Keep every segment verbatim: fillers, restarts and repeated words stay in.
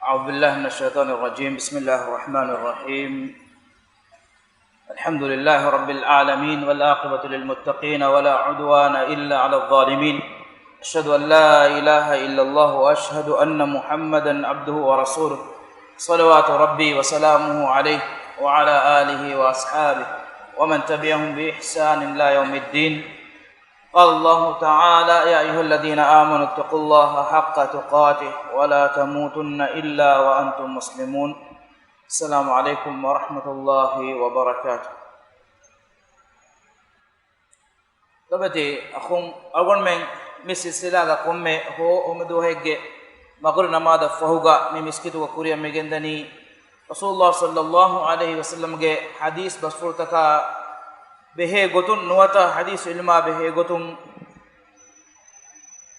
أعوذ بالله من الشيطان الرجيم. بسم الله الرحمن الرحيم. الحمد لله رب العالمين، والعاقبة للمتقين، ولا عدوان إلا على الظالمين. أشهد أن لا إله إلا الله، وأشهد أن محمدا عبده ورسوله، صلوات ربي وسلامه عليه وعلى آله وأصحابه ومن تبعهم بإحسان إلى يوم الدين. قال الله تعالى: يا أيها الذين آمنوا اتقوا الله حق تقاته ولا تموتن إلا وأنتم مسلمون. السلام عليكم ورحمة الله وبركاته. ލޮބުވެތި އަޚުން، އަޅުގަނޑުމެން މި ސިލްސިލާގަ ކޮންމެ ހޯ ހުމެދުވަހެއްގެ މަޣުރިބް ނަމާދަށް ފަހުގަ މި މިސްކިތުގަ ކުރިއަށް މިގެންދަނީ ރަސޫލުﷲ ޞައްލައްލާހު ޢަލައިހި ވަސައްލަމްގެ ޙަދީޘް ބަސްފުޅުތަކާ ބެހޭ ގޮތުން ނުވަތަ ޙަދީޘް ޢިލްމާ ބެހޭ ގޮތުން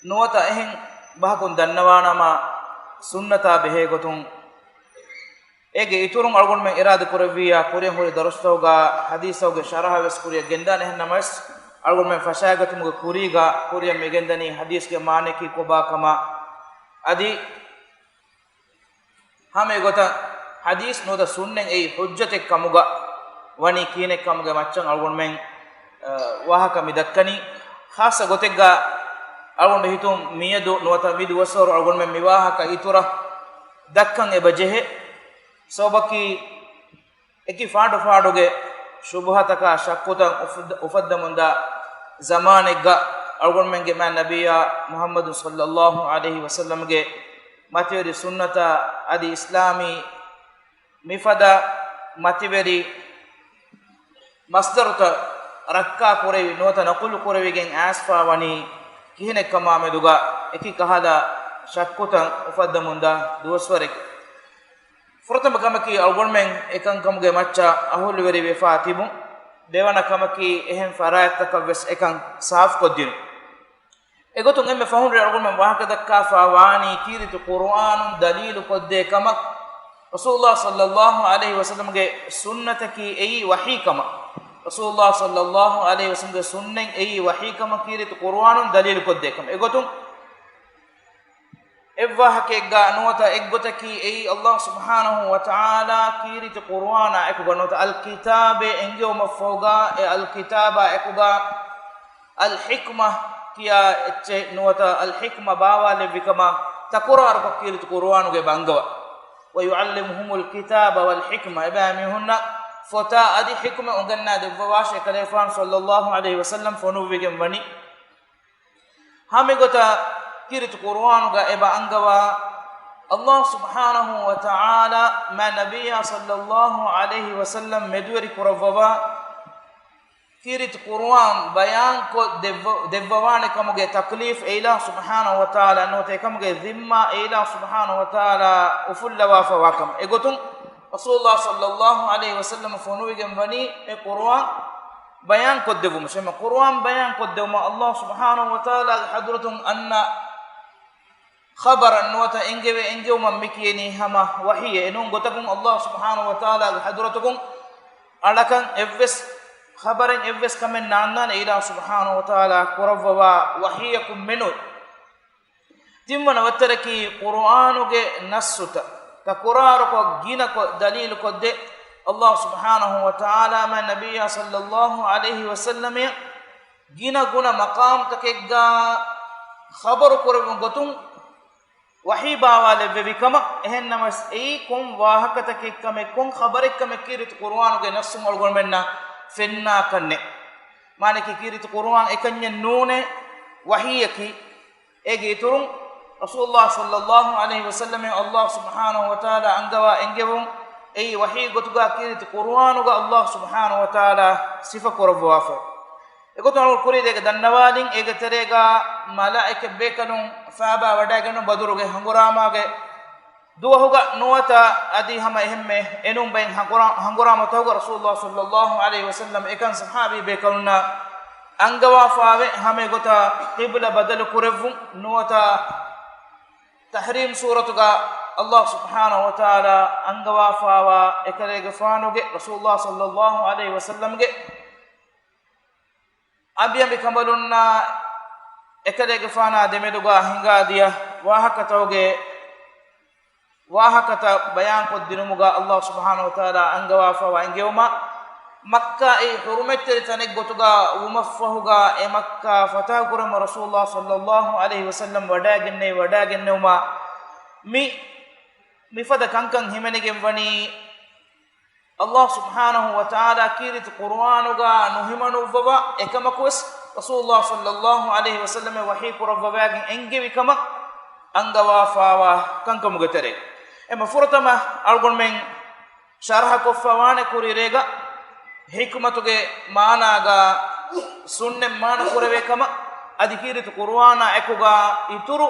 ނުވަތަ އެހެން ބަހަކުން ދަންނަވާނަމަ ސުންނަތާ ބެހޭ ގޮތުން، އޭގެ އިތުރުން އަޅުގަނޑުމެން އިރާދަ ކުރެއްވިއްޔާ، ކުރިން ހުރި ދަރުސްތަކުގަ ޙަދީޘްތަކުގެ ޝަރަޙަ ވެސް ކުރިއަށް ގެންދާނެ. އެހެން ނަމަވެސް، އަޅުގަނޑުމެން ފަށާގަތުމުގެ ކުރީގަ ކުރިއަށް މިގެންދަނީ ޙަދީޘްގެ މާނަޔަކީ ކޮބާ ކަމަށް. އަދި ހަމަ އެގޮތަށް ޙަދީޘް ނުވަތަ ސުންނަތް އެއީ ޙުއްޖަތެއް ކަމުގަ ވަނީ ކިހިނެއް ކަމުގެ މައްޗަށް އަޅުގަނޑުމެން، އަ، ވާހަކަ މި ދައްކަނީ. ޚާއްޞަ ގޮތެއްގަ އަޅުގަނޑު ހިތުން މިއަދު ނުވަތަ މި ދުވަސްވަރު އަޅުގަނޑުމެން މި ވާހަކަ އިތުރަށް ދައްކަން އެބަ ޖެހޭ. ސަބަބަކީ، އެކި ފާޑު ފާޑުގެ ޝުބުހަތަކާ ޝައްކުތައް އުފުއްދަ-، އުފައްދަމުންދާ ޒަމާނެއްގަ އަޅުގަނޑުމެންގެ މާތް ނަބިއްޔާ މުޙައްމަދު ޞައްލައްލާހު ޢަލައިހި ވަސައްލަމްގެ މަތިވެރި ސުންނަތާ އަދި އިސްލާމީ މިފަދަ މަތިވެރި މަޞްދަރުތައް ރައްކާ ކުރެވި ނުވަތަ ނަޤުލު ކުރެވިގެން އައިސްފާ ވަނީ ކިހިނެއްކަމާ މެދުގަ އެކި ކަހަލަ ޝައްކުތައް އުފައްދަމުންދާ ދުވަސްވަރެއް. ފުރަތަމަ ކަމަކީ އަޅުގަނޑުމެން އެކަންކަމުގެ މައްޗަށް އަހުލުވެރިވެފާ ތިބުން. ދެވަނަ ކަމަކީ އެހެން ފަރާތްތަކަށްވެސް އެކަން ސާފުކޮށްދިނުން. އެގޮތުން އެންމެ ފަހުން ރޭ އަޅުގަނޑުމެން ވާހަކަ ދައްކާފާ ވާނީ ކީރިތި ޤުރުއާނުން ދަލީލު ކޮށްދޭ ކަމަށް، ރަސޫލުﷲ ޞައްލައްލާހު ޢަލައިހި ވަސައްލަމްގެ ސުންނަތަކީ އެއީ ވަޙީ ކަމަށް. ރަސޫލުﷲ ޞައްލައްލާހު ޢަލައިހި ވަސައްލަމްގެ ސުންނަތް އެއީ ވަޙީ ކަމަށް ކީރިތި ޤުރުއާނުން ދަލީލު ކޮށްދޭ ކަމަށް. އެގޮތުން އެއްވާހަކައެއްގަ ނުވަތަ އެއްގޮތަކީ އެއީ ﷲ ސުބްޙާނަހޫ ވަތަޢާލާ ކީރިތި ޤުރުއާނާ އެކުގަ ނުވަތަ އަލްކިތާބޭ އެންގެވުމަށްފަހުގަ އެ އަލްކިތާބާ އެކުގަ އަލްޙިކްމަ ކިޔާ އެއްޗެއް ނުވަތަ އަލްޙިކްމަ ބާވާލެއްވިކަމަށް ތަކުރާރުކޮށް ކީރިތި ޤުރުއާނުގައި އަންގަވާ. وَيُعَلِّمُهُمُ الْكِتَابَ وَالْحِكْمَةَ، އެބައިމީހުންނަށް ފޮތާ އަދި ޙިކްމަތް އުނގަންނާ ދެއްވަވާށޭ ކަލޭގެފާނު ޞައްލައްލާހު ޢަލައިހި ވަސައްލަމް ފޮނުއްވިގެން ވަނީ. ހަމައެގޮތަށް ކީރިތި ޤުރުއާނުގަ އެބަ އަންގަވާ، ﷲ ސުބްޙާނަހޫ ވަތަޢާލާ މާތް ނަބިއްޔާ ޞައްލައްލާހު ޢަލައިހި ވަސައްލަމް މެދުވެރި ކުރައްވަވާ، ކީރިތި ޤުރުއާން ބަޔާންކޮށް ދެއްވަ-، ދެއްވަވާނެ ކަމުގެ ތަކްލީފް އެއިލާހު ސުބްޙާނަހޫ ވަތަޢާލާ ނުވަތަ އެކަމުގެ ޒިންމާ އެއިލާހު ސުބްޙާނަހޫ ވަތަޢާލާ އުފުއްލަވާފަ ވާކަމަށް. އެގޮތުން ރަސޫލުﷲ ޞައްލައްލާހު ޢަލައިހި ވަސައްލަމަ ފޮނުވިގެން ވަނީ އެ ޤުރުއާން ބަޔާންކޮށްދެއްވުމަށް. އެމަ ޤުރުއާން ބަޔާންކޮށްދެއްވުމަށް ﷲ ސުބްޙާނަހޫ ވަތަޢާލާގެ ޙަޟްރަތުން އަންނަ ޚަބަރަށް ނުވަތަ އެންގެވޭ އެންގެވުމަށް މި ކިޔަނީ ހަމަ ވަޙީއެއް. އެނޫން ގޮތަކުން ﷲ ސުބްޙާނަހޫ ވަތަޢާލާގެ ޙަޟްރަތުގަ އަޅަކަށް އެއްވެސް ޚަބަރެއް އެއްވެސް ކަމެއް ނާންނާނެ އެއިލާހު ސުބްޙާނަހޫ ވަތަޢާލާ ކުރައްވަވާ ވަޙީއަކުން މެނުވެ. ތިންވަނަ ވައްތަރަކީ ޤުރުއާނުގެ ނައްޞުތައް ތަކުރާރުކޮށް ގިނަކޮށް ދަލީލުކޮށްދޭ ﷲ ސުބްޙާނަހޫ ވަތަޢާލާ މާތް ނަބިއްޔާ ޞައްލައްލާހު ޢަލައިހި ވަސައްލަމަށް ގިނަ ގުނަ މަޤާމްތަކެއްގަ ޚަބަރު ކުރެއްވުން ގޮތުން ވަޙީ ބާވާލެއްވެވި ކަމަށް. އެހެން ނަމަވެސް އެއީ ކޮން ވާހަކަތަކެއްކަމެއް ކޮން ޚަބަރެއްކަމެއް ކީރިތި ޤުރުއާނުގެ ނައްޞުން އަޅުގަނޑުމެންނަށް ފެންނާކަށް ނެތް. މާނައަކީ ކީރިތި ޤުރުއާން އެކަންޏެއް ނޫނޭ، ވަޙީއަކީ. އޭގެ އިތުރުން ރަސޫލުﷲ ޞައްލައްލާހު ޢަލައިހި ވަސައްލަމަށް ﷲ ސުބްޙާނަހޫ ވަތަޢާލާ އަންގަވާ އެންގެވުން އެއީ ވަޙީ ގޮތުގަ ކީރިތި ޤުރުއާނުގަ ﷲ ސުބްޙާނަހޫ ވަތަޢާލާ ސިފަ ކުރައްވާފަ. އެގޮތުން އަޅުގަނޑު ކުރީ ދޭގެ ދަންނަވާލިން އޭގެ ތެރޭގަ މަލާއިކަތް ބޭކަލުން ފާބާ ވަޑައިގެންނު ބަދުރުގެ ހަނގުރާމާގެ ދުވަހުގަ ނުވަތަ އަދި ހަމަ އެހެންމެ އެނޫން ބައިން ހަނގުރާ-، ހަނގުރާމަތަކުގަ ރަސޫލުﷲ ޞައްލައްލާހު ޢަލައިހި ވަސައްލަމް އެކަން ޞަޙާބީ ބޭކަލުންނަށް އަންގަވާފާވެ ހަމަ އެގޮތަށް ޤިބްލަ ބަދަލު ކުރެއްވުން ނުވަތަ ތަޙްރީމް ސޫރަތުގަ ﷲ ސުބްޙާނަހޫ ވަތަޢާލާ އަންގަވާފާވާ އެކަލޭގެފާނުގެ ރަސޫލުﷲ ޞައްލައްލާހު ޢަލައިހި ވަސައްލަމްގެ އަނބިއަނބިކަނބަލުންނާ އެކަލޭގެފާނާ ދެމެދުގަ ހިނގާދިޔަ ވާހަކަތަކުގެ ވާހަކަތައް ބަޔާންކޮށްދިނުމުގަ ﷲ ސުބްޙާނަހޫ ވަތަޢާލާ އަންގަވާފައިވާ އެންގެވުމަށް، މައްކާ އެއީ ޙުރުމަތްތެރި ތަނެއްގޮތުގަ ވުމަށްފަހުގަ އެ މައްކާ ފަތަޙުކުރުމަށް ރަސޫލުﷲ ޞައްލައްލާހު ޢަލައިހި ވަސައްލަމް ވަޑައިގެންނެވި، ވަޑައިގެންނެވުމަށް މި، މިފަދަ ކަންކަން ހިމެނިގެން ވަނީ، ﷲ ސުބްޙާނަހޫ ވަތަޢާލާ ކީރިތި ޤުރުއާނުގަ ނުހިމަނުއްވަވާ އެކަމަކުވެސް ރަސޫލުﷲ ޞައްލައްލާހު ޢަލައިހި ވަސައްލަމަށް ވަޙީ ކުރައްވަވައިގެން އެންގެވި ކަމަށް އަންގަވާފައިވާ ކަންކަމުގެ ތެރޭ. އެމަ ފުރަތަމަ އަޅުގަނޑުމެން ޝަރަޙަކޮށްފަވާނެ ކުރީރޭގަ ޙިކުމަތުގެ މާނާގަ ސުންނަތް މާނަ ކުރެވޭ ކަމަށް، އަދި ކީރިތި ޤުރުއާނާ އެކުގަ އިތުރު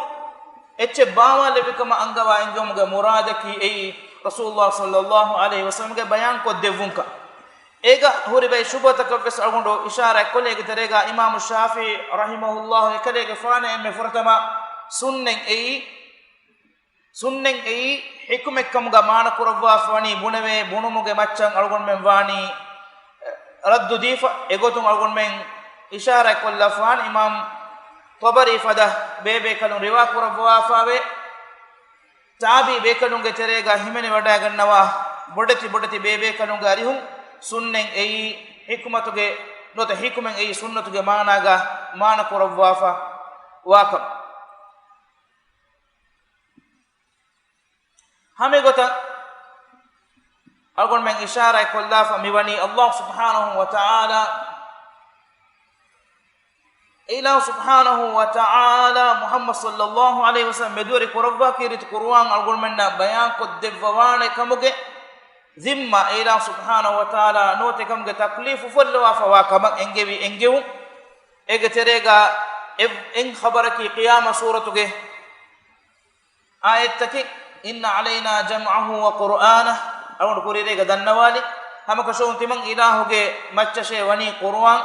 އެއްޗެއް ބާވާލެއްވި ކަމަށް އަންގަވާ އެންގެވުމުގެ މުރާދަކީ އެއީ، ރަސޫލުﷲ ޞައްލައްލާހު ޢަލައިހި ވަސައްލަމްގެ ބަޔާން ކޮށްދެއްވުންކަން. އޭގަ ހުރި ބައެއް ޝުބުހަތަކަށްވެސް އަޅުގަނޑު އިޝާރާތް ކޮށްލި. އޭގެ ތެރޭގަ އިމާމު ޝާފިޢީ ރަޙިމަހުﷲ އެކަލޭގެފާނަށް އެންމެ ފުރަތަމަ ސުންނަތް އެއީ، ސުންނަތް އެއީ ޙިކުމެއްކަމުގަ މާނަ ކުރައްވާފަވަނީ ބުނެވޭ ބުނުމުގެ މައްޗަށް އަޅުގަނޑުމެން ވާނީ ރައްދު ދީފަ. އެގޮތުން އަޅުގަނޑުމެން އިޝާރާތް ކޮށްލާފަވާނެ އިމާމް ޠަބަރީ ފަދަ ބޭބޭކަލުން ރިވާ ކުރައްވާފަވޭ. ތާބިޢީ ބޭކަލުންގެ ތެރޭގަ ހިމެނިވަޑައިގަންނަވާ ބޮޑެތި ބޮޑެތި ބޭބޭކަލުންގެ އަރިހުން ސުންނަތް އެއީ ޙިކުމަތުގެ ނުވަތަ ޙިކުމަތް އެއީ ސުންނަތުގެ މާނާގަ މާނަ ކުރައްވާފަ ވާކަމަށް. ހަމައެގޮތަށް އަޅުގަނޑުމެން އިޝާރާތް ކޮށްލާފަ މިވަނީ ﷲ ސުބްޙާނަހޫ ވަތަޢާލާ، އެ އިލާހު ސުބްޙާނަހޫ ވަތަޢާލާ މުޙައްމަދު ޞައްލައްލާހު ޢަލައިހި ވަސައްލަމް މެދުވެރި ކުރައްވާ ކީރިތި ޤުރުއާން އަޅުގަނޑުމެންނަށް ބަޔާންކޮށްދެއްވަވާނެ ކަމުގެ ޒިންމާ އެ އިލާހު ސުބްޙާނަހޫ ވަތަޢާލާ ނުވަތަ އެކަމުގެ ތަކްލީފު އުފުއްލަވާފަ ވާ ކަމަށް އެންގެވި އެންގެވުން. އޭގެ ތެރޭގަ އެއް، އެއް ޚަބަރަކީ ޤިޔާމަތް ސޫރަތުގެ އާޔަތްތަކެއް، إن علينا جمعه وقرآنه، އަޅުގަނޑު ކުރީރޭގަ ދަންނަވާލި. ހަމަކަށަވަރުން ތިމަން އިލާހުގެ މައްޗަށޭ ވަނީ ޤުރުއާން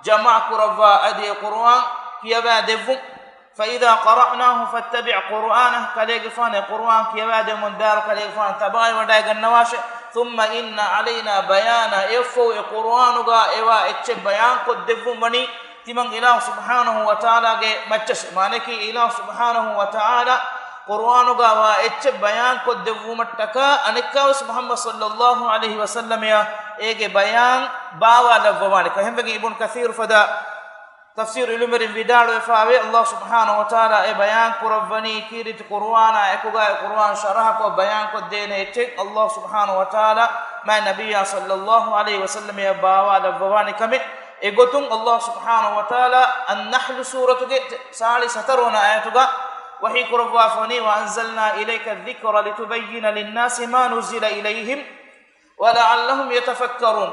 ޖަމާ ކުރައްވާ އަދި އެ ޤުރުއާން ކިޔަވާ ދެއްވުން. فإذا قرأناه فاتبع قرآنه، ކަލޭގެފާނު އެ ޤުރުއާން ކިޔަވާ ދެމުން ދާރު ކަލޭގެފާނު ތަބާވެވަޑައިގަންނަވާށޭ. ثم إن علينا بيانه، އެއަށްފަހު އެ ޤުރުއާނުގަ އެވާ އެއްޗެއް ބަޔާންކޮށްދެއްވުން ވަނީ ތިމަން އިލާހު ސުބްޙާނަހޫ ވަތަޢާލާގެ މައްޗަށް. މާނައަކީ އިލާހު ސުބްޙާނަހޫ ވަތަޢާލާ ޤުރުއާނުގަ ވާ އެއްޗެއް ބަޔާންކޮށްދެއްވުމަށްޓަކާ އަނެއްކާވެސް މުޙައްމަދު ޞައްލައްލާހު ޢަލައިހި ވަސައްލަމައަށް އޭގެ ބަޔާން ބާވާލައްވަވާނެ. އެހެންވެގެން އިބްނު ކަޘީރު ފަދަ ތަފްސީރު ޢިލްމުވެރިން ވިދާޅުވެފައިވޭ، ﷲ ސުބްޙާނަހޫ ވަތަޢާލާ އެ ބަޔާން ކުރައްވަނީ ކީރިތި ޤުރުއާނާ އެކުގަ އެ ޤުރުއާން ޝަރަޙަކޮށް ބަޔާންކޮށްދޭނެ އެއްޗެއް ﷲ ސުބްޙާނަހޫ ވަތަޢާލާ މާތް ނަބިއްޔާ ޞައްލައްލާހު ޢަލައިހި ވަސައްލަމައަށް ބާވާލައްވަވާނެ ކަމެއް. އެގޮތުން ﷲ ސުބްޙާނަހޫ ވަތަޢާލާ އައްނަޙްލު ސޫރަތުގެ ސާޅީސް ހަތަރު ވަނަ އާޔަތުގަ ވަޙީ ކުރައްވާފަވަނީ، وأنزلنا إليك الذكر لتبين للناس ما نزل إليهم ولعلهم يتفكرون.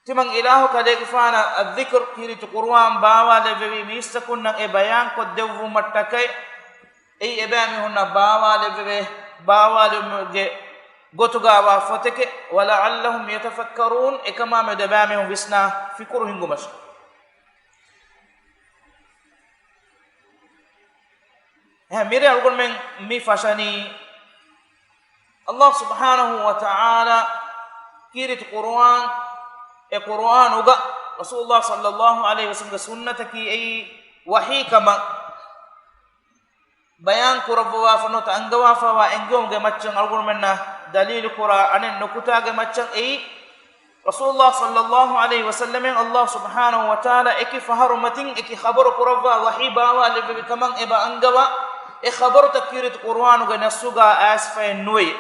ތިމަން އިލާހު ކަލޭގެފާނަށް އައްޒިކްރު ކީރިތި ޤުރުއާން ބާވާލެއްވެވީ މީސްތަކުންނަށް އެ ބަޔާން ކޮށްދެއްވުމަށްޓަކައި، އެއީ އެބައިމީހުންނަށް ބާވާލެއްވެވޭ، ބާވާލުމުގެ ގޮތުގައިވާ ފޮތެކޭ. ولعلهم يتفكرون، އެކަމާ މެދު އެބައިމީހުން ވިސްނާ ފިކުރު ހިންގުމަށް. އެހެން މިރޭ އަޅުގަނޑުމެން މި ފަށަނީ ﷲ ސުބްޙާނަހޫ ވަތަޢާލާ ކީރިތި ޤުރުއާން، އެ ޤުރުއާނުގަ ރަސޫލުﷲ ޞައްލައްލާހު ޢަލައިހި ވަސައްލަމްގެ ސުންނަތަކީ އެއީ ވަޙީ ކަމަށް ބަޔާން ކުރައްވަވާފަ ނުވަތަ އަންގަވާފައިވާ އެންގެވުމުގެ މައްޗަށް އަޅުގަނޑުމެންނަށް ދަލީލު ކުރާ އަނެއް ނުކުތާގެ މައްޗަށް އެއީ، ރަސޫލުﷲ ޞައްލައްލާހު ޢަލައިހި ވަސައްލަމަށް ﷲ ސުބްޙާނަހޫ ވަތަޢާލާ އެކި ފަހަރު މަތިން އެކި ޚަބަރު ކުރައްވާ ވަޙީ ބާވާލެއްވެވި ކަމަށް އެބަ އަންގަވާ، އެ ޚަބަރުތައް ކީރިތި ޤުރުއާނުގެ ނައްޞުގަ އައިސްފައެއް ނުވެޔޭ.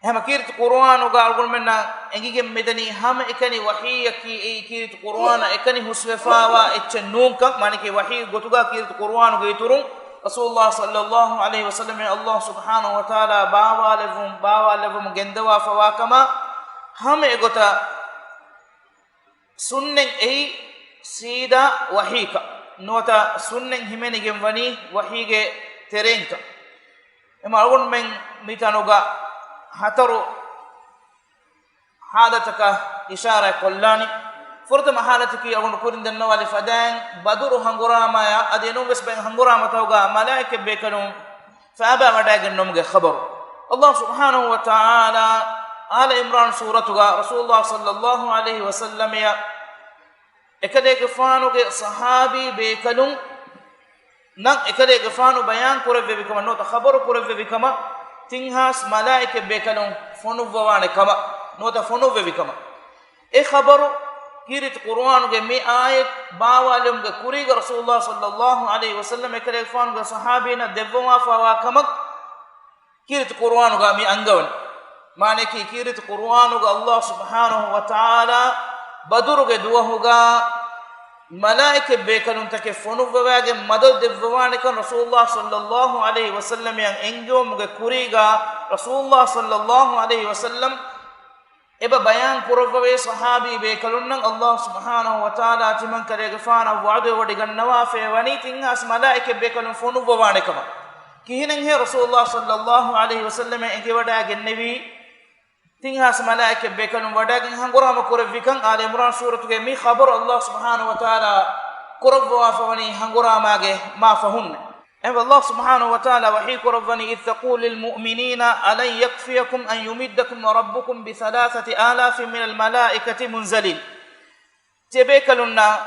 ހަމަ ކީރިތި ޤުރުއާނުގަ އަޅުގަނޑުމެންނަށް އެނގިގެން މިދަނީ ހަމައެކަނި ވަޙީއަކީ އެއީ ކީރިތި ޤުރުއާނަށް އެކަނި ހުސްވެފައިވާ އެއްޗެއް ނޫންކަން، މާނައަކީ ވަޙީ ގޮތުގަ ކީރިތި ޤުރުއާނުގެ އިތުރުން ރަސޫލުﷲ ޞައްލައްލާހު ޢަލައިހި ވަސައްލަމަށް ﷲ ސުބްޙާނަހޫ ވަތަޢާލާ ބާވާލެއްވުން، ބާވާލެއްވަމުން ގެންދަވާފައިވާ ކަމަށް. ހަމައެގޮތަށް ސުންނަތް އެއީ ސީދާ ވަޙީކަން ނުވަތަ ސުންނަތް ހިމެނިގެން ވަނީ ވަޙީގެ ތެރެއިންކަން. އެމަ އަޅުގަނޑުމެން މިތަނުގަ ހަތަރު ހާލަތަކަށް އިޝާރާތް ކޮށްލާނީ. ފުރަތަމަ ހާލަތަކީ އަޅުގަނޑު ކުރިން ދަންނަވާލި ފަދައިން ބަދުރު ހަނގުރާމަޔާ އަދި އެނޫންވެސް ބައެއް ހަނގުރާމަތަކުގަ މަލާއިކަތް ބޭކަލުން ފައިބާވަޑައިގެންނުމުގެ ޚަބަރު. ﷲ ސުބްޙާނަހޫ ވަތަޢާލާ އާލަ ޢިމްރާން ސޫރަތުގަ ރަސޫލުﷲ ޞައްލައްލާހު ޢަލައިހި ވަސައްލަމަޔަށް އެކަލޭގެފާނުގެ ޞަޙާބީ ބޭކަލުން ނަން އެކަލޭގެފާނު ބަޔާން ކުރެއްވެވި ކަމަށް ނުވަތަ ޚަބަރު ކުރެއްވެވި ކަމަށް، ތިން ހާސް މަލާއިކަތް ބޭކަލުން ފޮނުއްވަވާނެ ކަމަށް ނުވަތަ ފޮނުއްވެވި ކަމަށް. އެ ޚަބަރު ކީރިތި ޤުރުއާނުގެ މި އާޔަތް ބާވާލުމުގެ ކުރީގަ ރަސޫލުﷲ ޞައްލައްލާހު ޢަލައިހި ވަސައްލަމް އެކަލޭގެފާނުގެ ޞަޙާބީންނަށް ދެއްވަވާފައިވާ ކަމަށް ކީރިތި ޤުރުއާނުގަ މި އަންގަވަނީ. މާނައަކީ، ކީރިތި ޤުރުއާނުގަ ﷲ ސުބްޙާނަހު ވަތަޢާލާ ބަދުރުގެ ދުވަހުގަ މަލާއިކަތް ބޭކަލުންތަކެއް ފޮނުއްވަވާގެން މަދަދު ދެއްވަވާނެކަން ރަސޫލުﷲ ޞައްލައްލާހު ޢަލައިހި ވަސައްލަމަށް އެންގެވުމުގެ ކުރީގަ، ރަސޫލުﷲ ޞައްލައްލާހު ޢަލައިހި ވަސައްލަމް އެބަ ބަޔާން ކުރައްވަވޭ ޞަޙާބީ ބޭކަލުންނަށް ﷲ ސުބްޙާނަހު ވަތަޢާލާ ތިމަންކަލޭގެފާނަށް ވަޢުދުވެވޮޑިގަންނަވާފައިވަނީ ތިން ހާސް މަލާއިކަތް ބޭކަލުން ފޮނުއްވަވާނެ ކަމަށް. ކިހިނެއްހޭ ރަސޫލުﷲ ޞައްލައްލާހު ޢަލައިހި ވަސައްލަމަށް އެނގިވަޑައިގެންނެވީ ތިން ހާސް މަލާއިކަތް ބޭކަލުން ވަޑައިގެން ހަނގުރާމަ ކުރެއްވިކަން؟ އާލު ޢިމްރާން ސޫރަތުގެ މި ޚަބަރު ﷲ ސުބްޙާނަހު ވަތަޢާލާ ކުރައްވަވާފަވަނީ ހަނގުރާމާގެ މާ ފަހުންނޭ. އެހެންވެ، ﷲ ސުބްޙާނަހު ވަތަޢާލާ ވަޙީ ކުރައްވަނީ، إذ تقول للمؤمنين ألن يكفيكم أن يمدكم ربكم بثلاثة آلاف من الملائكة منزلين. ތިޔަބޭކަލުންނަށް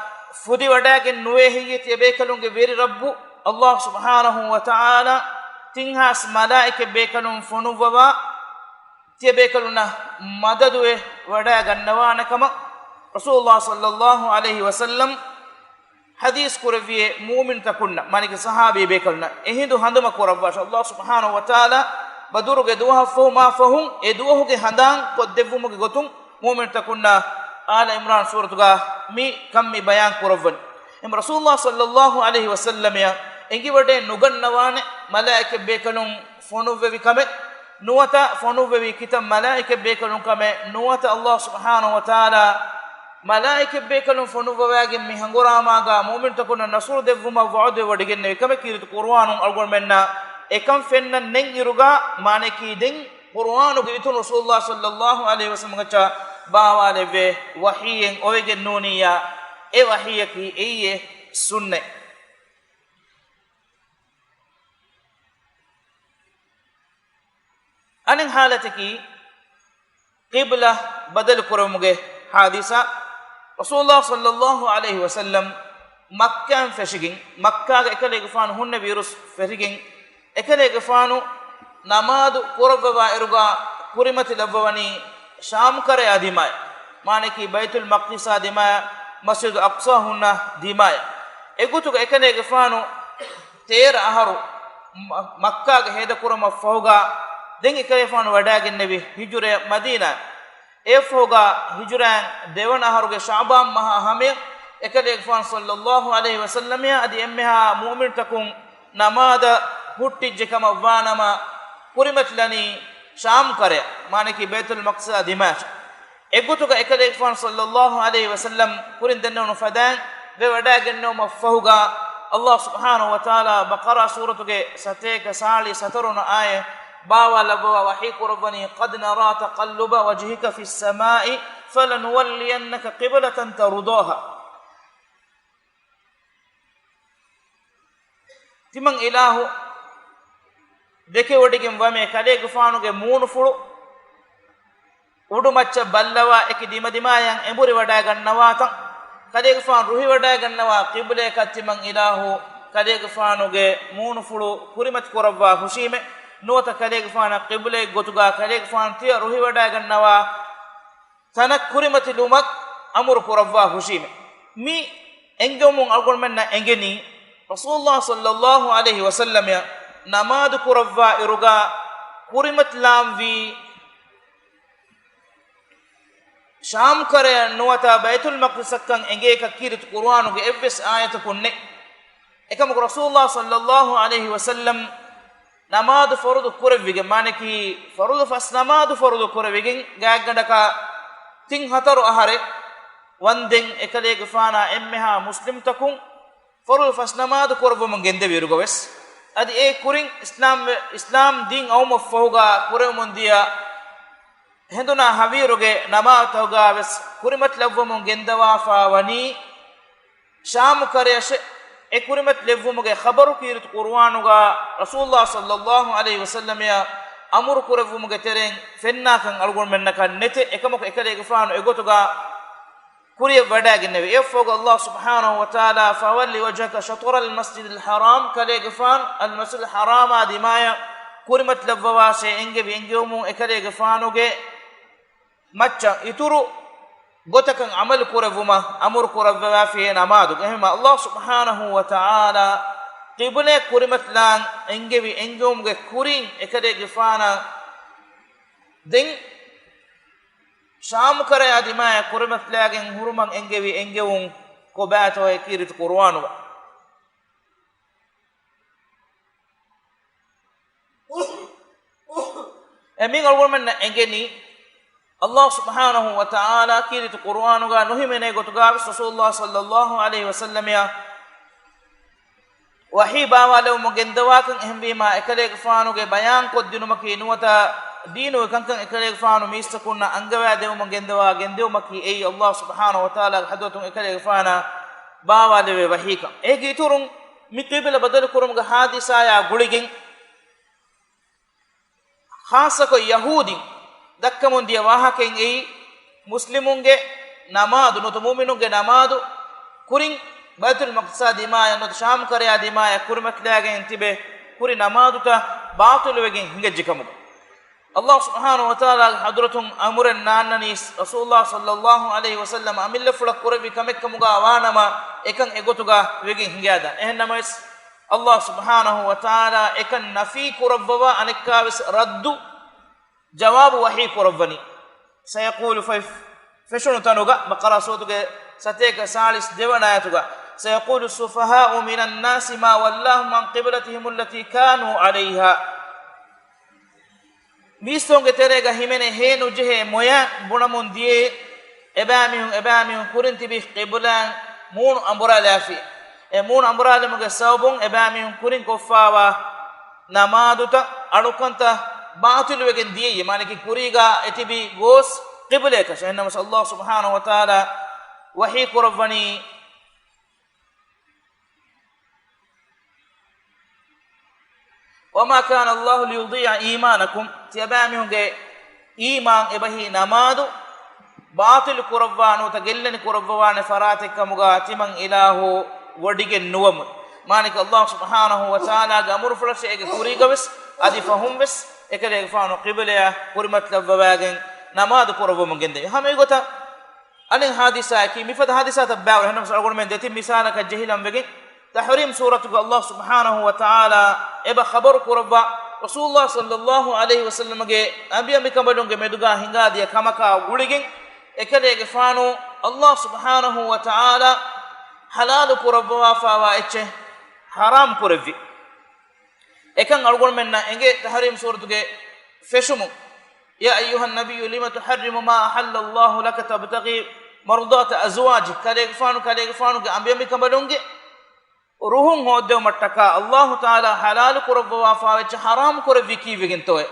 ފުދިވަޑައިގެން ނުވޭ ހެއްޔޭ ތިޔަބޭކަލުންގެ ވެރި ރައްބު ﷲ ސުބްޙާނަހު ވަތަޢާލާ ތިން ހާސް މަލާއިކަތް ބޭކަލުން ފޮނުއްވަވާ، ތިޔަބޭކަލުންނަށް މަދަދުވެ ވަޑައިގަންނަވާނެ ކަމަށް ރަސޫލުﷲ ޞައްލައްލާހު ޢަލައިހި ވަސައްލަމް ޙަދީޘް ކުރެއްވިއޭ މުއުމިނުތަކުންނަށް، މާނައަކީ ޞަޙާބީ ބޭކަލުންނަށް އެހިނދު ހަނދުމަ ކުރައްވާށި. ﷲ ސުބްޙާނަހު ވަތަޢާލާ ބަދުރުގެ ދުވަހަށްފަހު މާ ފަހުން އެ ދުވަހުގެ ހަނދާން ކޮށްދެއްވުމުގެ ގޮތުން މުއުމިނުތަކުންނަށް އާލު ޢިމްރާން ސޫރަތުގަ މި ކަން މި ބަޔާން ކުރައްވަނީ. އެހެން ރަސޫލުﷲ ޞައްލައްލާހު ޢަލައިހި ވަސައްލަމަށް އެނގިވަޑައެއް ނުގަންނަވާނެ މަލާއިކަތް ބޭކަލުން ފޮނުއްވެވި ކަމެއް، ނުވަތަ ފޮނުއްވެވީ ކިތައް މަލާއިކަތް ބޭކަލުން ކަމެއް، ނުވަތަ ﷲ ސުބްޙާނަހު ވަތަޢާލާ މަލާއިކަތް ބޭކަލުން ފޮނުއްވަވާގެން މި ހަނގުރާމާގަ މުއުމިނުތަކުންނަށް ނަޞްރު ދެއްވުމަށް ވަޢުދުވެ ވޮޑިގެންނެވި ކަމެއް ކީރިތި ޤުރުއާނުން އަޅުގަނޑުމެންނަށް އެކަން ފެންނަން ނެތް އިރުގަ، މާނައަކީ ދެން ޤުރުއާނުގެ ވިތުން ރަސޫލުﷲ ޞައްލައްލާހު ޢަލައިހި ވަސައްލަމް އަށް ބާވާލެއްވޭ ވަޙީއެއް އޮވެގެން ނޫނިއްޔާ، އެ ވަޙީއަކީ އެއީ ސުންނަތް. އަނެއް ޙާލަތަކީ، ޤިބްލަ ބަދަލު ކުރުމުގެ ޙާދިސާ. ރަސޫލުﷲ ޞައްލައްލާހު ޢަލައިހި ވަސައްލަމް މައްކާން ފެށިގެން، މައްކާގަ އެކަލޭގެފާނު ހުންނެވި އިރުސް ފެށިގެން، އެކަލޭގެފާނު ނަމާދު ކުރައްވަވާ އިރުގަ ކުރިމަތިލައްވަވަނީ ޝާމް ކަރަޔާ ދިމާޔަށް، މާނައަކީ ބައިތުލް މަޤްދިސާ ދިމާޔަށް، މަސްޖިދު އަޤްޞާ ހުންނަ ދިމާޔަށް. އެގޮތުގަ އެކަލޭގެފާނު ތޭރަ އަހަރު މަ-، މައްކާގަ ހޭދަކުރުމަށް ފަހުގަ، ދެން އެކަލޭގެފާނު ވަޑައިގެންނެވި ހިޖުރަޔަށް މަދީނާއަށް. އެއަށްފަހުގަ ހިޖުރައިން ދެވަނަ އަހަރުގެ ޝަޢުބާން މަހާ ހަމަޔަށް އެކަލޭގެފާނު ޞައްލައްލާހު ޢަލައިހި ވަސައްލަމައާ އަދި އެންމެހާ މުއުމިނުތަކުން ނަމާދަށް ހުއްޓިއްޖެ ކަމަށް ވާނަމަ، ކުރިމަތިލަނީ ޝާމް ކަރަޔަށް، މާނައަކީ ބައިތުލް މަޤްދިސާ ދިމާޔަށް. އެގޮތުގަ އެކަލޭގެފާނު ޞައްލައްލާހު ޢަލައިހި ވަސައްލަމް ކުރިން ދެންނެވުނު ފަދައިން ވެވަޑައިގެންނެވުމަށް ފަހުގަ، ﷲ ސުބްޙާނަހު ވަތަޢާލާ ބަޤަރާ ސޫރަތުގެ ސަތޭކަ ސާޅީސް ހަތަރު ވަނަ އާޔަތް ބާވާލައްވަވާ ވަޙީ ކުރައްވަނީ، قد نرى تقلب وجهك في السماء فلنولينك قبلة ترضاها. ތިމަން އިލާހު ދެކެވޮޑިގެން ވަމޭ، ކަލޭގެފާނުގެ މޫނުފުޅު އުޑުމައްޗަށް ބައްލަވާ އެކި ދިމަދިމާޔަށް އެނބުރިވަޑައިގަންނަވާތަން، ކަލޭގެފާނު ރުހިވަޑައިގަންނަވާ ޤިބްލަޔަކަށް ތިމަން އިލާހު ކަލޭގެފާނުގެ މޫނުފުޅު ކުރިމަތި ކުރައްވާ ހުށީމެ، ނުވަތަ ކަލޭގެފާނަށް ޤިބްލައެއް ގޮތުގަ ކަލޭގެފާނު ތިޔަ ރުހިވަޑައިގަންނަވާ ތަނަށް ކުރިމަތިލުމަށް އަމުރު ކުރައްވާ ހުށީމެ. މި އެންގެވުމުން އަޅުގަނޑުމެންނަށް އެނގެނީ، ރަސޫލުﷲ ޞައްލައްލާހު ޢަލައިހި ވަސައްލަމަ ނަމާދު ކުރައްވާ އިރުގަ ކުރިމަތިލާންވީ ޝާމް ކަރަޔަށް ނުވަތަ ބައިތުލް މަޤްދިސަށްކަން އެނގޭކަށް ކީރިތި ޤުރުއާނުގެ އެއްވެސް އާޔަތަކުން ނެތް. އެކަމަކު ރަސޫލުﷲ ޞައްލައްލާހު ޢަލައިހި ވަސައްލަމް ނަމާދު ފަރުޟު ކުރެއްވިގެން، މާނައަކީ ފަރުޟު ފަސް ނަމާދު ފަރުޟު ކުރެވިގެން، ގާތްގަނޑަކަށް ތިން ހަތަރު އަހަރެއް ވަންދެން އެކަލޭގެފާނާ އެންމެހާ މުސްލިމްތަކުން ފަރުޟު ފަސް ނަމާދު ކުރައްވަމުން ގެންދެވިއިރުގަވެސް، އަދި އެ ކުރިން އިސްލާމް، އިސްލާމް ދީން އައުމަށްފަހުގަ ކުރެވެމުންދިޔަ ހެނދުނާ ހަވީރުގެ ނަމާދުތަކުގަވެސް ކުރިމަތިލައްވަމުން ގެންދަވާފަ ވަނީ ޝާމު ކަރަޔަށެ. އެ ކުރިމަތިލެއްވުމުގެ ޚަބަރު ކީރިތި ޤުރުއާނުގަ ރަސޫލުﷲ ޞައްލައްލާހު ޢަލައިހި ވަސައްލަމައަށް އަމުރު ކުރެއްވުމުގެ ތެރެއިން ފެންނާކަން އަޅުގަނޑުމެންނަކަށް ނެތެ. އެކަމަކު އެކަލޭގެފާނު އެގޮތުގަ ކުރިޔަށް ވަޑައިގެންނެވި. އެއަށްފަހުގަ ﷲ ސުބްޙާނަހޫ ވަތަޢާލާ، فَوَلِّ وَجْهَكَ شَطْرَ الْمَسْجِدِ الْحَرَامِ، ކަލޭގެފާނު އަލްމަސްޖިދުލް ޙަރާމާ ދިމާޔަށް ކުރިމަތިލައްވަވާށޭ އެންގެވި އެންގެވުމުން އެކަލޭގެފާނުގެ މައްޗަށް އިތުރު ގޮތަކަށް ޢަމަލު ކުރެއްވުމަށް އަމުރު ކުރައްވަވާފިޔޭ ނަމާދުގަ. އެހެންވީމަ ﷲ ސުބްޙާނަހޫ ވަތަޢާލާ ޤިބުލައަށް ކުރިމަތިލާން އެންގެވި އެންގެވުމުގެ ކުރިން އެކަލޭގެފާނަށް ދެން ޝާމު ކަރަޔާ ދިމާޔަށް ކުރިމަތިލައިގެން ހުރުމަށް އެންގެވި އެންގެވުން ކޮބާތޯއޭ ކީރިތި ޤުރުއާނުގަ. އެމީހުން އަޅުގަނޑުމެންނަށް އެނގެނީ، ﷲ ސުބްޙާނަހޫ ވަތަޢާލާ ކީރިތި ޤުރުއާނުގަ ނުހިމެނޭ ގޮތުގަ ވެސް ރަސޫލުﷲ ޞައްލައްލާހު ޢަލައިހި ވަސައްލަމައަށް ވަޙީ ބާވާލެވުމަށް ގެންދަވާކަން. އެހެންވީމާ، އެކަލޭގެފާނުގެ ބަޔާންކޮށްދިނުމަކީ ނުވަތަ ދީނުގެ ކަންކަން އެކަލޭގެފާނު މީސްތަކުންނަށް އަންގަވާދެވުމަށް ގެންދަވާ ގެންދިއުމަކީ އެއީ ﷲ ސުބްޙާނަހޫ ވަތަޢާލާގެ ޙަޟްރަތުން އެކަލޭގެފާނަށް ބާވާލެވޭ ވަޙީކަން. އޭގެ އިތުރުން މި ޤިބުލަ ބަދަލުކުރުމުގެ ޙާދިސާޔާ ގުޅިގެން، ޚާއްޞަކޮށް ޔަހޫދީން ދައްކަމުން ދިޔަ ވާހަކައިން އެއީ، މުސްލިމުންގެ ނަމާދު ނުވަތަ މުއުމިނުންގެ ނަމާދު ކުރިން ބައިތުލް މަޤްދިސާ ދިމާޔަށް ނުވަތަ ޝާމް ކަރަޔާ ދިމާޔަށް ކުރިމަތިލާގެން ތިބެ ކުރި ނަމާދުތައް ބާޠިލުވެގެން ހިނގައްޖެ ކަމުގަ. ﷲ ސުބްޙާނަހޫ ވަތަޢާލާގެ ޙަޟްރަތުން އަމުރެއް ނާންނަނީސް، ރަސޫލުﷲ ޞައްލައްލާހު ޢަލައިހި ވަސައްލަމަ އަމިއްލަފުޅަށް ކުރެއްވި ކަމެއްކަމުގަ ވާނަމަ، އެކަން އެގޮތުގަ ވެގެން ހިނގާދާނެ. އެހެންނަމަވެސް، ﷲ ސުބްޙާނަހޫ ވަތަޢާލާ އެކަން ނަފީ ކުރައްވަވާ އަނެއްކާވެސް ރައްދު ޖަވާބު ވަޙީ ކުރައްވަނީ. ސަޔަޤޫލު ފައި ފެށުނު ތަނުގަ، ބަޤަރާ ސޫރަތުގެ ސަތޭކަ ސާޅީސް ދެވަނަ އާޔަތުގަ، سَيَقُولُ السُّفَهَاءُ مِنَ النَّاسِ مَا وَلَّاهُمْ عَنْ قِبْلَتِهِمُ الَّتِي كَانُوا عَلَيْهَا. މީސްތަކުންގެ ތެރޭގަ ހިމެނޭ ހޭ ނުޖެހޭ މޮޔަ ބުނަމުން ދިޔައީ، އެބައިމީހުން، އެބައިމީހުން ކުރިން ތިބި ޤިބުލާއަށް މޫނު އަނބުރާލާފި. އެ މޫނު އަނބުރާލުމުގެ ސަބަބުން އެބައިމީހުން ކުރިން ކޮށްފާވާ ނަމާދުތައް، އަޅުކަންތައް ބާޠިލުވެގެން ދިޔައީ، މާނައަކީ ކުރީގަ އެތިބި ގޯސް ޤިބުލަޔަކަށް. އެހެންނަމަވެސް ﷲ ސުބްޙާނަހޫ ވަތަޢާލާ ވަޙީ ކުރައްވަނީ، وَمَا كَانَ اللَّهُ لِيُضِيعَ إِيمَانَكُمْ، ތިޔަބައިމީހުންގެ އީމާން އެބަހީ ނަމާދު ބާޠިލު ކުރައްވާ ނުވަތަ ގެއްލެނި ކުރައްވަވާނެ ފަރާތެއްކަމުގަ ތިމަން އިލާހު ވޮޑިގެން ނުވަމުން. މާނައަކީ ﷲ ސުބްޙާނަހޫ ވަތަޢާލާގެ އަމުރުފުޅަށޭ އޭގެ ކުރީގަވެސް އަދި ފަހުންވެސް އެކަލޭގެފާނު ޤިބުލަޔަށް ކުރިމަތިލައްވަވާގެން ނަމާދު ކުރައްވަމުން ގެންދެވި. ހަމަ އެގޮތަށް އަނެއް ޙާދިސާއަކީ، މިފަދަ ޙާދިސާތައް ބާވަރު. އެހެންނަމަވެސް އަޅުގަނޑުމެން ދެތިން މިސާލަކަށް ޖެހިލަން ވެގެން، ތަޙްރީމް ސޫރަތުގަ ﷲ ސުބްޙާނަހޫ ވަތަޢާލާ އެބަ ޚަބަރު ކުރައްވާ، ރަސޫލުﷲ ޞައްލައްލާހު ޢަލައިހި ވަސައްލަމަގެ އަނބިއަނބިކަނބަލުންގެ މެދުގަ ހިނގާދިޔަ ކަމަކާ ގުޅިގެން، އެކަލޭގެފާނު ﷲ ސުބްޙާނަހޫ ވަތަޢާލާ ޙަލާލު ކުރައްވަވާފާވާ އެއްޗެއް ޙަރާމް ކުރެއްވި. އެކަން އަޅުގަނޑުމެންނަށް އެނގޭ ތަޙްރީމް ސޫރަތުގެ ފެށުމުން، يَا أَيُّهَا النَّبِيُّ لِمَ تُحَرِّمُ مَا أَحَلَّ اللَّهُ لَكَ تَبْتَغِي مَرْضَاتِ أَزْوَاجِكَ، ކަލޭގެފާނު، ކަލޭގެފާނުގެ އަނބިއަނބިކަނބަލުންގެ ރުހުން ހޯއްދެވުމަށްޓަކާ ﷲ ތަޢާލާ ޙަލާލު ކުރައްވަވާފާވެއްޗެއް ޙަރާމް ކުރެއްވީ ކީއްވެގެންތޯއޭ؟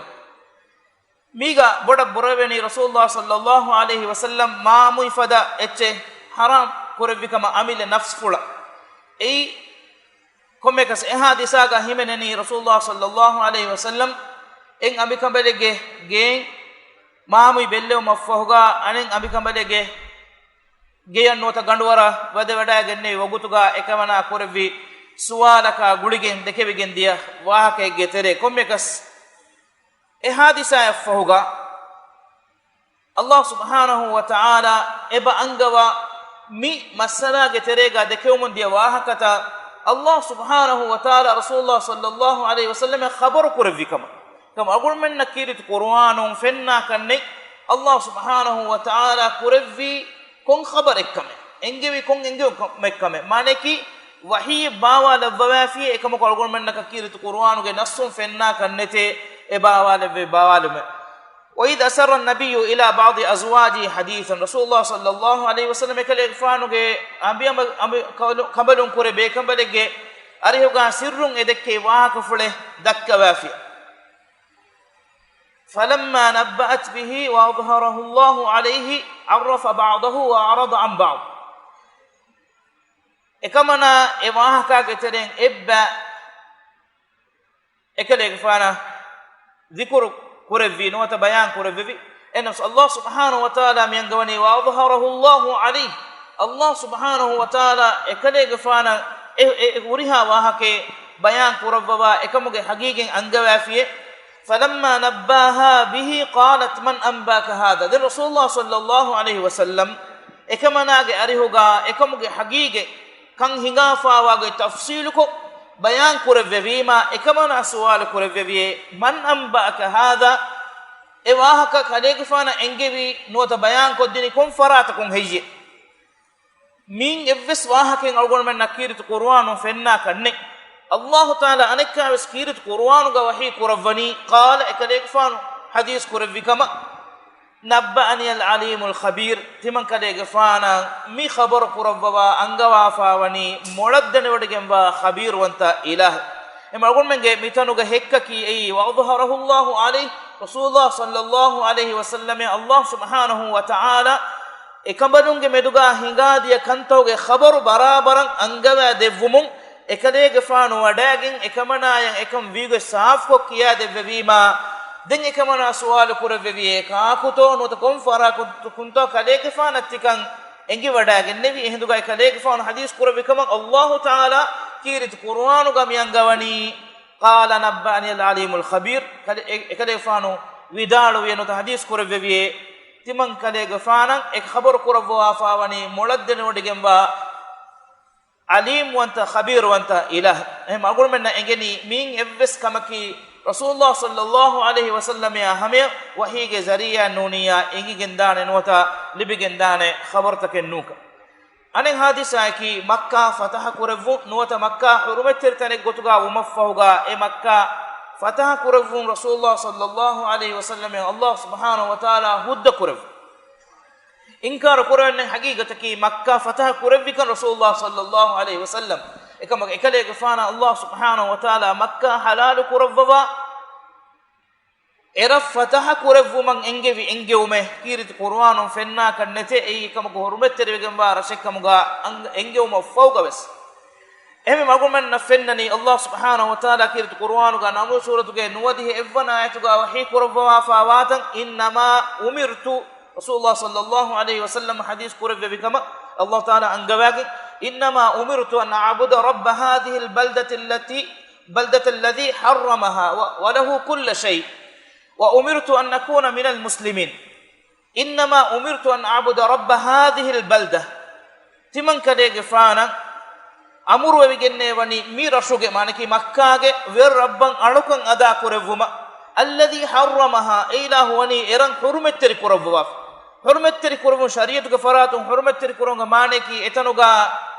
މީގަ ބޮޑަށް ބުރަވެނީ ރަސޫލުﷲ ޞައްލައްލާހު ޢަލައިހި ވަސައްލަމް މާމުއި ފަދަ އެއްޗެއް ޙަރާމް ކުރެއްވި ކަމަށް އަމިއްލަ ނަފްސްފުޅަށް. އެއީ ކޮންމެއަކަސް އެ ޙާދިސާގަ ހިމެނެނީ ރަސޫލުﷲ ޞައްލައްލާހު ޢަލައިހި ވަސައްލަމް އެއް އަނބިކަނބަލެއްގެ ގެއިން މާމުއި ބެއްލެވުމަށްފަހުގަ އަނެއް އަނބިކަނބަލެއްގެ ގެޔަށް ނުވަތަ ގަނޑުވަރަށް ވަދެވަޑައިގެންނެވި ވަގުތުގަ އެކަމަނާ ކުރެއްވި ސުވާލަކާ ގުޅިގެން ދެކެވިގެން ދިޔަ ވާހަކައެއްގެ ތެރޭ. ކޮންމެއަކަސް އެ ޙާދިސާއަށްފަހުގަ ﷲ ސުބްޙާނަހޫ ވަތަޢާލާ އެބަ އަންގަވާ މި މައްސަލާގެ ތެރޭގަ ދެކެވުމުން ދިޔަ ވާހަކަތައް ﷲ ސުބްޙާނަހޫ ވަތަޢާލާ ރަސޫލުﷲ ޞައްލައްލާހު ޢަލައިހި ވަސައްލަމަށް ޚަބަރު ކުރެއްވި ކަމަށް. ކަމަށް އަޅުގަނޑުމެންނަށް ކީރިތި ޤުރުއާނުން ފެންނާ ކަންނެއް ﷲ ސުބްޙާނަހޫ ވަތަޢާލާ ކުރެއްވީ ކޮން ޚަބަރެއްކަމެއް، އެންގެވީ ކޮން އެންގެވުމެއްކަމެއް، މާނައަކީ ވަޙީއެއް ބާވާލައްވަވާފިޔޭ، އެކަމަކު އަޅުގަނޑުމެންނަކަށް ކީރިތި ޤުރުއާނުގެ ނައްޞުން ފެންނާ ކަންނެތޭ އެ ބާވާލެއްވޭ ބާވާލުމެއް. وَإِذْ أَسَرَّ النَّبِيُّ إِلَىٰ بَعْضِ أَزْوَاجِهِ حَدِيثًا، ރަސޫލުﷲ ޞައްލައްލާހު ޢަލައިހި ވަސައްލަމް އެކަލޭގެފާނުގެ އަނބިއަނބަ-، އަނބި-، ކަނބަލުން ކުރެ ބޭކަނބަލެއްގެ އަރިހުގަ ސިއްރުން އެ ދެއްކެވި ވާހަކަފުޅެއް ދައްކަވާފި. فَلَمَّا نَبَّأَتْ بِهِ وَأَظْهَرَهُ اللَّهُ عَلَيْهِ عَرَّفَ بَعْضَهُ وَأَعْرَضَ عَنْ بَعْضٍ. އެކަމަނާ އެ ވާހަކާގެ ތެރެއިން އެއްބަ އެކަލޭގެފާނަށް ޛިކުރު ކުރެއްވީ ނުވަތަ ބަޔާން ކުރެއްވެވި. އެހެނަސް ﷲ ސުބްޙާނަހޫ ވަތަޢާލާ މި އަންގަވަނީ، وَأَظْهَرَهُ اللَّهُ عَلَيْهِ، ﷲ ސުބްޙާނަހޫ ވަތަޢާލާ އެކަލޭގެފާނަށް އެ، އެ، އެ ހުރިހާ ވާހަކައެއް ބަޔާން ކުރައްވަވާ އެކަމުގެ ޙަޤީޤަތް އަންގަވާފިއޭ. فَلَمَّا نَبَّأَهَا بِهِ قَالَتْ مَنْ أَنْبَأَكَ هَذَا. ދެން ރަސޫލުﷲ ޞައްލަﷲ ޢަލައިހި ވަސައްލަމް އެކަމަނާގެ އަރިހުގަ އެކަމުގެ ޙަޤީޤަތް ކަން ހިނގާފާވާގޮތް ތަފްޞީލުކޮށް ބަޔާން ކުރެއްވެވީމާ، އެކަމަނާ ސުވާލު ކުރެއްވެވިއޭ، مَنْ أَنْبَأَكَ هَذَا؟ އެ ވާހަކަ ކަލޭގެފާނަށް އެންގެވީ ނުވަތަ ބަޔާން ކޮށްދިނީ ކޮން ފަރާތަކުން ހެއްޔޭ؟ މިއިން އެއްވެސް ވާހަކައެއް އަޅުގަނޑުމެންނަށް ކީރިތި ޤުރުއާނުން ފެންނާކަށް ނެތް. ﷲ ތަޢާލާ އަނެއްކާވެސް ކީރިތި ޤުރުއާނުގަ ވަޙީ ކުރައްވަނީ، ޤާލަ، އެކަލޭގެފާނު ޙަދީޘް ކުރެއްވި ކަމަށް، نَبَّأَنِيَ الْعَلِيمُ الْخَبِيرُ، ތިމަން ކަލޭގެފާނަށް މި ޚަބަރު ކުރައްވަވާ އަންގަވާފާވަނީ މޮޅަށް ދެނެވޮޑިގެންވާ ޚަބީރުވަންތަ އިލާހެއް. އެމަ އަޅުގަނޑުމެންގެ މިތަނުގަ ހެއްކަކީ އެއީ، وَأَظْهَرَهُ اللَّهُ عَلَيْهِ، ރަސޫލުﷲ ޞައްލަﷲ ޢަލައިހި ވަސައްލަމަށް ﷲ ސުބްޙާނަހޫ ވަތަޢާލާ އެކަނބަލުންގެ މެދުގަ ހިނގާދިޔަ ކަންތަކުގެ ޚަބަރު ބަރާބަރަށް އަންގަވާ ދެއްވުމުން، އެކަލޭގެފާނު ވަޑައިގެން އެކަމަނާޔަށް އެކަން ވީގޮތް ސާފުކޮށް ކިޔާދެއްވެވީމާ، ދެން އެކަމަނާ ސުވާލު ކުރެއްވެވިއޭ، ކާކުތޯ ނުވަތަ ކޮން ފަރާތަކުންތޯ ކަލޭގެފާނަށް ތިކަން އެނގިވަޑައިގެންނެވީ. އެހިނދުގައި ކަލޭގެފާނު ޙަދީޘް ކުރެއްވި ކަމަށް ﷲ ތަޢާލާ ކީރިތި ޤުރުއާނުގަ މި އަންގަވަނީ، قَالَ نَبَّأَنِيَ الْعَلِيمُ الْخَبِيرُ، ކަލޭ-، އެ-، އެކަލޭގެފާނު ވިދާޅުވިއޭ ނުވަތަ ޙަދީޘް ކުރެއްވެވިއޭ، ތިމަން ކަލޭގެފާނަށް އެ ޚަބަރު ކުރައްވަވާފާވަނީ މޮޅަށް ދެނެވޮޑިގެންވާ ޢަލީމްވަންތަ، ޚަބީރުވަންތަ އިލާހެއް. އެހެން އަޅުގަނޑުމެންނަށް އެނގެނީ މިއިން އެއްވެސް ކަމަކީ، ރަސޫލުﷲ ޞައްލަﷲ ޢަލައިހި ވަސައްލަމައާ ހަމަޔަށް ވަޙީގެ ޒަރީޢާ ނޫނިއްޔާ އެނގިގެންދާނެ ނުވަތަ ލިބިގެންދާނެ ޚަބަރުތަކެއް ނޫންކަން. އަނެއް ޙާދިސާއަކީ، މައްކާ ފަތަޙަ ކުރެއްވުން ނުވަތަ މައްކާ ޙުރުމަތްތެރި ތަނެއް ގޮތުގަ ވުމަށްފަހުގަ، އެ މައްކާ ފަތަޙަ ކުރެއްވުން ރަސޫލުﷲ ޞައްލަﷲ ޢަލައިހި ވަސައްލަމަށް ﷲ ސުބްޙާނަހޫ ވަތަޢާލާ ހުއްދަ ކުރެއްވުން. އިންކާރު ކުރެވެން ނެތް. ޙަޤީޤަތަކީ، މައްކާ ފަތަޙަ ކުރެއްވިކަން ރަސޫލުﷲ ޞައްލަﷲ ޢަލައިހި ވަސައްލަމް، އެކަމަކު އެކަލޭގެފާނަށް ﷲ ސުބްޙާނަހޫ ވަތަޢާލާ މައްކާ ޙަލާލު ކުރައްވަވާ، އެރަށް ފަތަޙަ ކުރެއްވުމަށް އެންގެވި އެންގެވުމެއް ކީރިތި ޤުރުއާނުން ފެންނާކަށް ނެތޭ. އެއީ އެކަމަކު ޙުރުމަތްތެރިވެގެންވާ ރަށެއްކަމުގަ އަން-، އެންގެވުމަށްފަހުގަވެސް. އެހެންވެ އަޅުގަނޑުމެންނަށް ފެންނަނީ، ﷲ ސުބްޙާނަހޫ ވަތަޢާލާ ކީރިތި ޤުރުއާނުގަ ނަމްލު ސޫރަތުގެ ނުވަދިހަ އެއްވަނަ އާޔަތުގަ ވަޙީ ކުރައްވަވާފާވާތަން، إِنَّمَا أُمِرْتُ، ރަސޫލުﷲ ޞައްލަﷲ ޢަލައިހި ވަސައްލަމް ޙަދީޘް ކުރެއްވެވި ކަމަށް ﷲ ތަޢާލާ އަންގަވާގެން، إِنَّمَا أُمِرْتُ أَنْ أَعْبُدَ رَبَّ هَٰذِهِ الْبَلْدَةِ الَّتِي، الْبَلْدَةَ الَّذِي حَرَّمَهَا و، وَلَهُ كُلُّ شَيْءٍ وَأُمِرْتُ أَنْ أَكُونَ مِنَ الْمُسْلِمِينَ. إِنَّمَا أُمِرْتُ أَنْ أَعْبُدَ رَبَّ هَٰذِهِ الْبَلْدَةِ. ތިމަން ކަލޭގެފާނަށް އަމުރުވެވިގެންނޭ ވަނީ މި ރަށުގެ، މާނައަކީ މައްކާގެ ވެރި ރައްބަށް އަޅުކަން އަދާ ކުރެއްވުމަށް. الَّذِي حَرَّمَهَا، އެ އިލާހު ވަނީ އެރަށް ޙުރުމަތްތެރި ކުރައްވަވާފަ. ޙުރުމަތްތެރި ކުރެއްވުން، ޝަރީޢަތުގެ ފަރާތުން ޙުރުމަތްތެރި ކުރުމުގެ މާނައަކީ އެތަނުގަ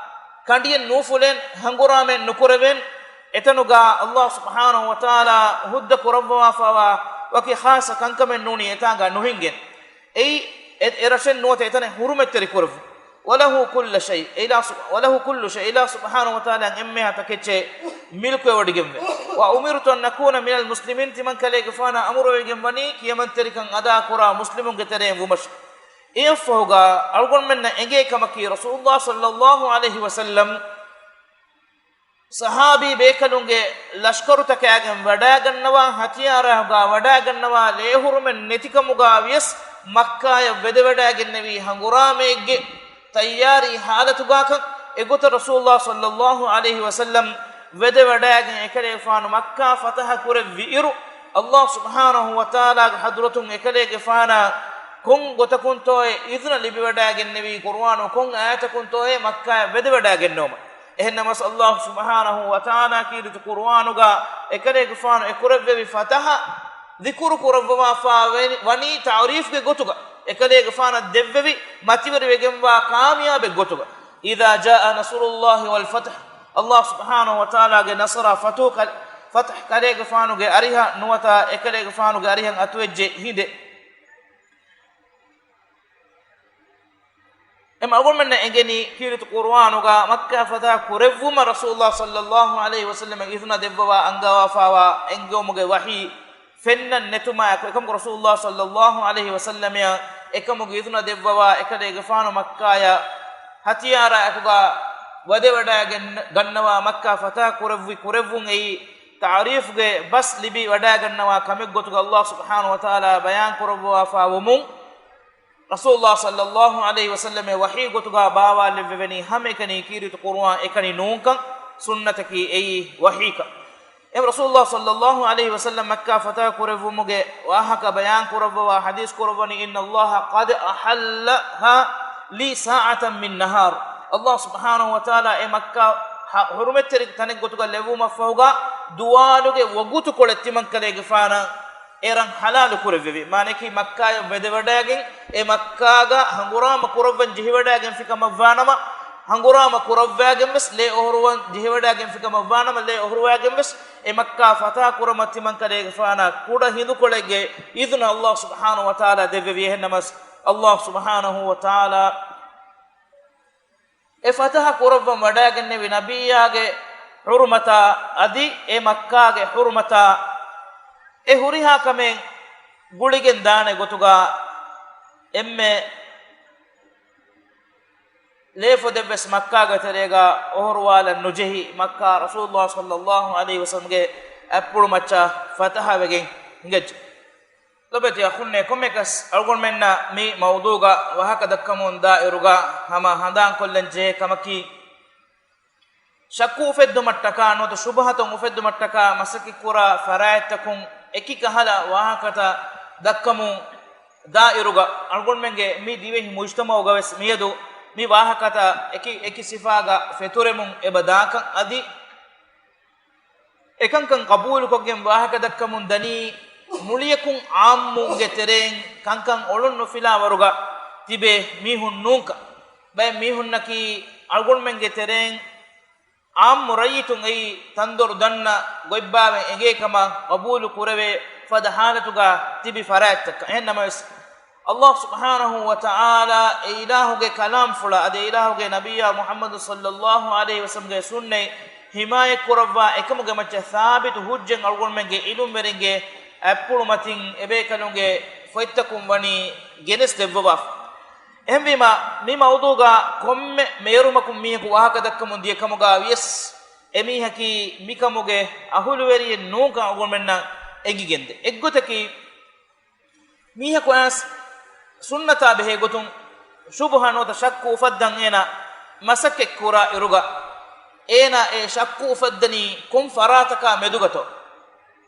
ކަނޑިއެއް ނޫފުލޭން، ހަނގުރާމައެއް ނުކުރެވޭން، އެތަނުގަ ﷲ ސުބްޙާނަހޫ ވަތަޢާލާ ހުއްދަ ކުރައްވަވާފަވާ ވަކި ޚާއްޞަ ކަންކަމެއް ނޫނީ އެތާނގަ ނުހިނގެން. އެއީ އެ، އެ ރަށެއް ނުވަތަ އެތަނެއް ޙުރުމަތްތެރި ކުރެއްވުން. وَلَهُ كُلُّ شَيْءٍ، އެ އިލާ ސު، وَلَهُ كُلُّ شَيْءٍ، އެ އިލާ ސުބްޙާނަހޫ ވަތަޢާލާއަށް އެންމެހާ ތަކެއްޗެއް މިލްކުވެވޮޑިގެންވޭ. وَأُمِرْتُ أَنْ أَكُونَ مِنَ الْمُسْلِمِينَ، ތިމަން ކަލޭގެފާނަށް އަމުރުވެވިގެން ވަނީ ކިޔަމަންތެރިކަން އަދާކުރާ މުސްލިމުންގެ ތެރެއިން ވުމަށް. އެއަށްފަހުގަ އަޅުގަނޑުމެންނަށް އެނގޭ ކަމަކީ، ރަސޫލުﷲ ޞައްލަﷲ ޢަލައިހި ވަސައްލަމް ޞަޙާބީ ބޭކަލުންގެ ލަޝްކަރުތަކާގެން ވަޑައިގަންނަވާ، ހަތިޔާރާގާ ވަޑައިގަންނަވާ، ލޭހުރުމެއް ނެތިކަމުގާ ވިޔަސް މައްކާޔަށް ވެދެވަޑައިގެންނެވީ ހަނގުރާމައެއްގެ ތައްޔާރީ ޙާލަތުގާކަން. އެގޮތަށް ރަސޫލުﷲ ޞައްލަﷲ ޢަލައިހި ވަސައްލަމް ވެދެވަޑައިގެން އެކަލޭގެފާނު މައްކާ ފަތަޙަ ކުރެއްވި އިރު، ﷲ ސުބްޙާނަހޫ ވަތަޢާލާގެ ޙަޟްރަތުން އެކަލޭގެފާނަށް ކޮން ގޮތަކުންތޯއޭ އިޒުނަ ލިބިވަޑައިގެންނެވީ، ޤުރުއާނު ކޮން އާޔަތަކުންތޯއޭ މައްކާޔަށް ވެދެވަޑައިގެންނެވުމަށް. އެހެންނަމަވެސް، ﷲ ސުބްޙާނަހޫ ވަތަޢާލާ ކީރިތި ޤުރުއާނުގަ އެކަލޭގެފާނު އެ ކުރެއްވެވި ފަތަޙަ ޛިކުރު ކުރައްވަވާފާ ވެ-، ވަނީ ތަޢުރީފްގެ ގޮތުގަ، އެކަލޭގެފާނަށް ދެއްވެވި މަތިވެރިވެގެންވާ ކާމިޔާބެއް ގޮތުގަ. إِذَا جَاءَ نَصْرُ اللَّهِ وَالْفَتْحُ، ﷲ ސުބްޙާނަހޫ ވަތަޢާލާގެ ނަޞްރާ ފަތުޙު ކަ-، ފަތުޙު ކަލޭގެފާނުގެ އަރިހަށް ނުވަތަ އެކަލޭގެފާނުގެ އަރިހަށް އަތުވެއްޖެ ހިނދެއް. އެމަ އަޅުގަނޑުމެންނަށް އެނގެނީ، ކީރިތި ޤުރުއާނުގަ މައްކާ ފަތަޙަ ކުރެއްވުމަށް ރަސޫލުﷲ ޞައްލަﷲ ޢަލައިހި ވަސައްލަމަށް އިޒުނަ ދެއްވަވާ އަންގަވާފާވާ އެންގެވުމުގެ ވަޙީ ފެންނަން ނެތުމާއެކު، އެކަމަކު ރަސޫލުﷲ ޞައްލަﷲ ޢަލައިހި ވަސައްލަމައަށް އެކަމުގެ އިޒުނަ ދެއްވަވާ އެކަލޭގެފާނު މައްކާޔަށް ހަތިޔާރާއެކުގަ ވަދެވަޑައިގަން-، ގަންނަވާ މައްކާ ފަތަޙަ ކުރެއްވި ކުރެއްވުން އެއީ ތަޢުރީފުގެ ބަސް ލިބި ވަޑައިގަންނަވާ ކަމެއްގޮތުގަ ﷲ ސުބްޙާނަހޫ ވަތަޢާލާ ބަޔާން ކުރައްވަވާފާ ވުމުން، ރަސޫލުﷲ ޞައްލަﷲ ޢަލައިހި ވަސައްލަމަށް ވަޙީ ގޮތުގަ ބާވާލެއްވެވެނީ ހަމައެކަނި ކީރިތި ޤުރުއާން އެކަނި ނޫންކަން، ސުންނަތަކީ އެއީ ވަޙީކަން. އެހެން ރަސޫލުﷲ ޞައްލަﷲ ޢަލައިހި ވަސައްލަމް މައްކާ ފަތަޙަ ކުރެއްވުމުގެ ވާހަކަ ބަޔާން ކުރައްވަވާ ޙަދީޘް ކުރައްވަނީ، إن الله قد أحلها لي ساعة من نهار. ﷲ ސުބްޙާނަހޫ ވަތަޢާލާ އެ މައްކާ ޙަ-، ޙުރުމަތްތެރި ތަނެއް ގޮތުގަ ލެއްވުމަށްފަހުގަ ދުވާލުގެ ވަގުތުކޮޅެއް ތިމަންކަލޭގެފާނަށް އެރަށް ޙަލާލު ކުރެއްވެވި. މާނައަކީ މައްކާޔަށް ވަދެވަޑައިގެން، އެ މައްކާގަ ހަނގުރާމަ ކުރައްވަން ޖެހިވަޑައިގެންފިކަމަށްވާނަމަ، ހަނގުރާމަ ކުރައްވައިގެންވެސް، ލޭ އޮހޮރުވަން ޖެހިވަޑައިގެންފިކަމަށްވާނަމަ، ލޭ އޮހޮރުވައިގެންވެސް، އެ މައްކާ ފަތަޙަ ކުރަމަށް ތިމަންކަލޭގެފާނަށް ކުޑަ ހިނދުކޮޅެއްގެ އިޛުނަށް ﷲ ސުބްޙާނަހޫ ވަތަޢާލާ ދެއްވެވި. އެހެންނަމަވެސް، ﷲ ސުބްޙާނަހޫ ވަތަޢާލާ އެ ފަތަޙަ ކުރައްވަން ވަޑައިގެންނެވި ނަބިއްޔާގެ ޙުރުމަތާ އަދި އެ މައްކާގެ ޙުރުމަތާ އެ ހުރިހާ ކަމެއް ގުޅިގެން ދާނެ ގޮތުގަ އެންމެ ލޭފޮދެއްވެސް މައްކާގެ ތެރޭގަ އޮހޮރުވާލަން ނުޖެހި، މައްކާ ރަސޫލުﷲ ޞައްލަﷲ ޢަލައިހި ވަސައްލަމްގެ އަތްޕުޅުމައްޗަށް ފަތަޙަވެގެން ހިނގައްޖެ. ލޮބެތި އަޚުންނޭ، ކޮންމެއަކަސް އަޅުގަނޑުމެންނަށް މި މައުޟޫގަ ވާހަކަ ދައްކަމުން ދާއިރުގަ ހަމަ ހަނދާންކޮށްލަން ޖެހޭ ކަމަކީ، ޝައްކު އުފެއްދުމަށްޓަކާ ނުވަތަ ޝުބުހަތައް އުފެއްދުމަށްޓަކާ މަސައްކަތްކުރާ ފަރާތްތަކުން އެކި ކަހަލަ ވާހަކަތައް ދައްކަމުން ދާއިރުގަ އަޅުގަނޑުމެންގެ މި ދިވެހި މުޖްތަމަޢުގަވެސް މިއަދު މި ވާހަކަތައް އެކި އެކި ސިފާގަ ފެތުރެމުން އެބަ ދާކަން އަދި އެކަންކަން ޤަބޫލުކޮށްގެން ވާހަކަ ދައްކަމުން ދަނީ، މުޅިއަކުން ޢާއްމުންގެ ތެރެއިން ކަންކަން އޮޅުން ނުފިލާވަރުގަ ތިބޭ މީހުން ނޫންކަން. ބައެއް މީހުންނަކީ އަޅުގަނޑުމެންގެ ތެރެއިން ޢާއްމު ރައްޔިތުން އެއީ ތަންދޮރު ދަންނަ ގޮތްބާވެން އެނގޭ ކަމަށް ޤަބޫލު ކުރެވޭ ފަދަ ޙާލަތުގަ ތިބި ފަރާތްތަކަށް. އެހެން ނަމަވެސް، ﷲ ސުބްޙާނަހޫ ވަތަޢާލާ އެ އިލާހުގެ ކަލާމްފުޅަށް އަދި އެ އިލާހުގެ ނަބިއްޔާ މުޙައްމަދު ޞައްލަﷲ ޢަލައިހި ވަސައްލަމްގެ ސުންނަތް ޙިމާޔަތްކުރައްވާ އެކަމުގެ މައްޗަށް ސާބިތު ޙުއްޖަތް އަޅުގަނޑުމެންގެ ޢިލްމުވެރިންގެ އަތްޕުޅުމަތިން އެބޭކަލުންގެ ފޮތްތަކުން ވަނީ ގެނެސްދެއްވަވާފަ. އެހެންވީމާ، މި މައުޟޫގަ ކޮންމެ މޭރުމަކުން މީހަކު ވާހަކަ ދައްކަމުން ދިޔަ ކަމުގަ ވިޔަސް، އެމީހަކީ މިކަމުގެ އަހުލުވެރިއެއް ނޫންކަން އަޅުގަނޑުމެންނަށް އެނގިގެންދޭ. އެއްގޮތަކީ، މީހަކު އައިސް ސުންނަތާ ބެހޭ ގޮތުން ޝުބުހަ ނުވަތަ ޝައްކު އުފައްދަން އޭނާ މަސައްކަތް ކުރާ އިރުގަ، އޭނާ އެ ޝައްކު އުފައްދަނީ ކޮން ފަރާތަކާ މެދުގަތޯ؟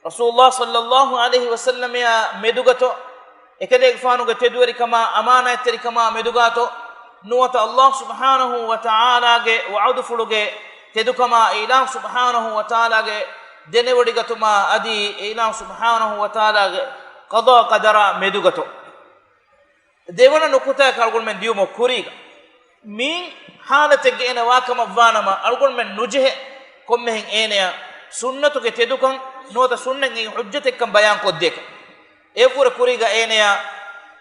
ރަސޫލުﷲ ޞައްލަﷲ ޢަލައިހި ވަސައްލަމައާ މެދުގަތޯ؟ އެކަލޭގެފާނުގެ ތެދުވެރިކަމާ އަމާނާތްތެރިކަމާ މެދުގާތޯ؟ ނުވަތަ ﷲ ސުބްޙާނަހޫ ވަތަޢާލާގެ ވަޢުދުފުޅުގެ ތެދުކަމާ، އެ އިލާހު ސުބްޙާނަހޫ ވަތަޢާލާގެ ދެނެވޮޑިގަތުމާ އަދި އެ އިލާހު ސުބްޙާނަހޫ ވަތަޢާލާގެ ޤަޟާ ޤަދަރާ މެދުގަތޯ؟ ދެވަނަ ނުކުތާއަކަށް އަޅުގަނޑުމެން ދިޔުމަށް ކުރީގަ، މި ޙާލަތެއްގަ އޭނަ ވާކަމަށްވާނަމަ، އަޅުގަނޑުމެން ނުޖެހޭ ކޮންމެހެން އޭނަޔަށް ސުންނަތުގެ ތެދުކަން ނުވަތަ ސުންނަތް އެއީ ޙުއްޖަތެއްކަން ބަޔާން ކޮށްދޭކަށް. އެއަށްވުރެ ކުރީގަ އޭނަޔަށް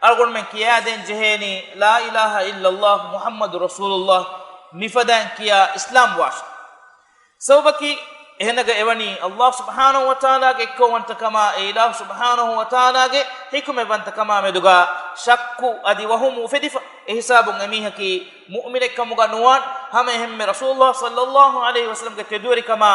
އަޅުގަނޑުމެން ކިޔާދޭން ޖެހޭނީ، لا إله إلا الله محمد رسول الله، މިފަދައިން ކިޔާ އިސްލާމް ވާށި. ސަބަބަކީ، އެހެނަގަ އެވަނީ ﷲ ސުބްޙާނަހޫ ވަތަޢާލާގެ އެއްކައުވަންތަކަމާ، އެ އިލާހު ސުބްޙާނަހޫ ވަތަޢާލާގެ ޙިކުމަތްވަންތަކަމާ މެދުގަ ޝައްކު އަދި ވަހުމު އުފެދިފަ. އެހިސާބުން އެމީހަކީ މުއުމިނެއްކަމުގަ ނުވާން، ހަމައެހެންމެ ރަސޫލުﷲ ޞައްލަﷲ ޢަލައިހި ވަސައްލަމްގެ ތެދުވެރިކަމާ،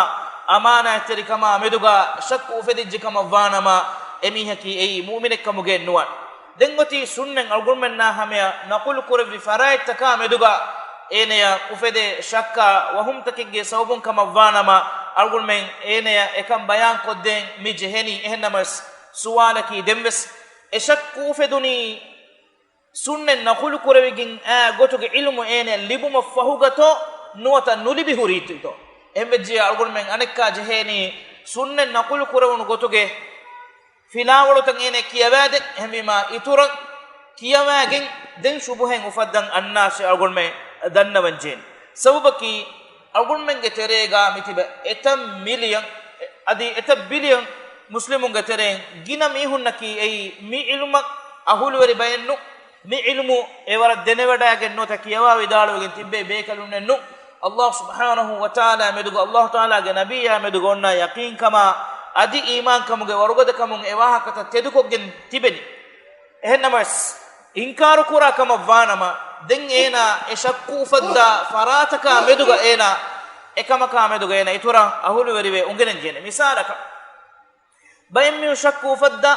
އަމާނާތްތެރިކަމާ މެދުގަ ޝައްކު އުފެދިއްޖެ ކަމަށްވާނަމަ، އެމީހަކީ އެއީ މުއުމިނެއްކަމުގައެއް ނުވާން. ދެން އޮތީ ސުންނަތް އަޅުގަނޑުމެންނާ ހަމަޔަށް ނަޤުލު ކުރެއްވި ފަރާތްތަކާ މެދުގަ އޭނަޔަށް އުފެދޭ ޝައްކާ ވަހުމްތަކެއްގެ ސަބަބުން ކަމަށްވާނަމަ، އަޅުގަނޑުމެން އޭނަޔަށް އެކަން ބަޔާން ކޮށްދޭން މި ޖެހެނީ. އެހެންނަމަވެސް، ސުވާލަކީ ދެންވެސް އެ ޝައްކު އުފެދުނީ ސުންނަތް ނަޤުލު ކުރެވިގެން އާ ގޮތުގެ ޢިލްމު އޭނަޔަށް ލިބުމަށް ފަހުގަތޯ ނުވަތަ ނުލިބި ހުރީތީތޯ؟ އެހެންވެއްޖެޔާ އަޅުގަނޑުމެން އަނެއްކާ ޖެހޭނީ ސުންނަތް ނަޤުލު ކުރެވުނު ގޮތުގެ ފިލާވަޅުތައް އޭނަ ކިޔަވާދޭން. އެހެންވީމާ، އިތުރަށް ކިޔަވާގެން ދެން ޝުބުހައެއް އުފައްދަން އަންނާށޭ އަޅުގަނޑުމެން ދަންނަވަން ޖެހޭނެ. ސަބަބަކީ، އަޅުގަނޑުމެންގެ ތެރޭގަ މިތިބެ އެތައް މިލިޔަން އަދި އެތައް ބިލިޔަން މުސްލިމުންގެ ތެރެއިން ގިނަ މީހުންނަކީ އެއީ މި ޢިލްމަށް އަހުލުވެރި ބައެއްނު، މި ޢިލްމު އެވަރަށް ދެނެވަޑައިގެން ނުވަތަ ކިޔަވާ ވިދާޅުވެގެން ތިއްބޭ ބޭކަލުންނެއްނު. ﷲ ސުބްޙާނަހޫ ވަތަޢާލާ މެދުގަ، ﷲ ތަޢާލާގެ ނަބިއްޔާ މެދުގަ އޮންނަ ޔަޤީންކަމާ އަދި އީމާންކަމުގެ ވަރުގަދަކަމުން އެ ވާހަކަތައް ތެދުކޮށްގެން ތިބެނީ. އެހެންނަމަވެސް، އިންކާރުކުރާ ކަމަށް ވާނަމަ، ދެން އޭނާ އެ ޝައްކު އުފައްދާ ފަރާތަކާ މެދުގަ އޭނާ އެކަމަކާ މެދުގަ އޭނާ އިތުރަށް އަހުލުވެރިވެ އުނގެނެން ޖެހޭނެ. މިސާލަކަށް، ބައެއް މީހުން ޝައްކު އުފައްދާ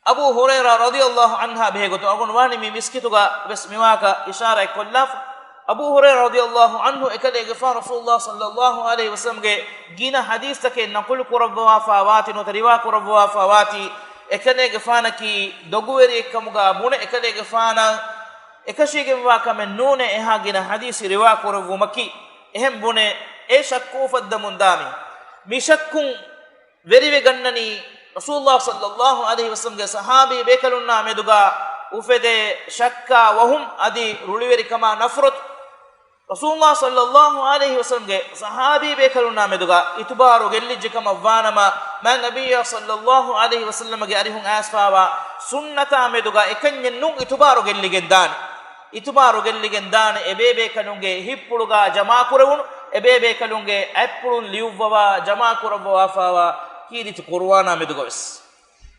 އަބޫ ހުރައިރާ ރަޟިޔަﷲ ޢަންހާ ބެހޭގޮތުން އަޅުގަނޑު ވާނީ މި މިސްކިތުގަ ވެސް މިވާކަށް އިޝާރާތް ކޮށްލާފަ. އަބޫ ހުރައިރާ ރަޟިޔަﷲ ޢަންހު އެކަލޭގެފާނު ރަސޫލުﷲ ޞައްލަﷲ ޢަލައިހި ވަސައްލަމްގެ ގިނަ ޙަދީޘްތަކެއް ނަޤުލު ކުރައްވަވާފާ ވާތީ ނުވަތަ ރިވާ ކުރައްވަވާފާ ވާތީ، އެކަލޭގެފާނަކީ ދޮގުވެރިއެއްކަމުގަ ބުނެ އެކަލޭގެފާނަށް އެކަށީގެންވާ ކަމެއް ނޫނޭ އެހާ ގިނަ ޙަދީޘް ރިވާ ކުރެއްވުމަކީ. އެހެން ބުނެ އެ ޝައްކު އުފައްދަމުން ދާމި. މި ޝައްކުން ވެރިވެގަންނަނީ ރަސޫލުﷲ ޞައްލަﷲ ޢަލައިހި ވަސައްލަމްގެ ޞަޙާބީ ބޭކަލުންނާ މެދުގަ އުފެދޭ ޝައްކާ ވަހުމް އަދި ރުޅިވެރިކަމާ ނަފްރަތު. ރަސޫލުﷲ ޞައްލަﷲ ޢަލައިހި ވަސައްލަމްގެ ޞަޙާބީ ބޭކަލުންނާ މެދުގަ އިތުބާރު ގެއްލިއްޖެ ކަމަށް ވާނަމަ، މާތް ނަބިއްޔާ ޞައްލަﷲ ޢަލައިހި ވަސައްލަމްގެ އަރިހުން އައިސްފާވާ ސުންނަތާ މެދުގަ އެކަންޏެއް ނޫން އިތުބާރު ގެއްލިގެން ދާނެ. އިތުބާރު ގެއްލިގެން ދާނެ އެބޭބޭކަލުންގެ ހިތްޕުޅުގަ ޖަމާކުރެވުނު، އެބޭބޭކަލުންގެ އަތްޕުޅުން ލިޔުއްވަވާ ޖަމާކުރައްވަވާފާވާ ކީރިތި ޤުރުއާނާ މެދުގަވެސް.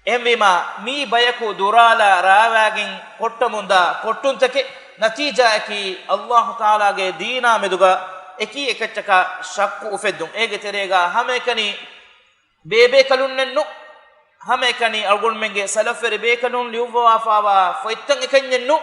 އެހެންވީމާ، މީ ބަޔަކު ދުރާލާ ރާވާގެން ކޮށްޓަމުންދާ ކޮށްޓުންތަކެއް، ނަތީޖާއަކީ ﷲ ތަޢާލާގެ ދީނާ މެދުގަ އެކީ އެކައްޗަކަށް ޝައްކު އުފެއްދުން. އޭގެ ތެރޭގަ ހަމައެކަނި ބޭބޭކަލުންނެއްނު، ހަމައެކަނި އަޅުގަނޑުމެންގެ ސަލަފްވެރި ބޭކަލުން ލިޔުއްވަވާފާވާ ފޮތްތައް އެކަންޏެއްނު،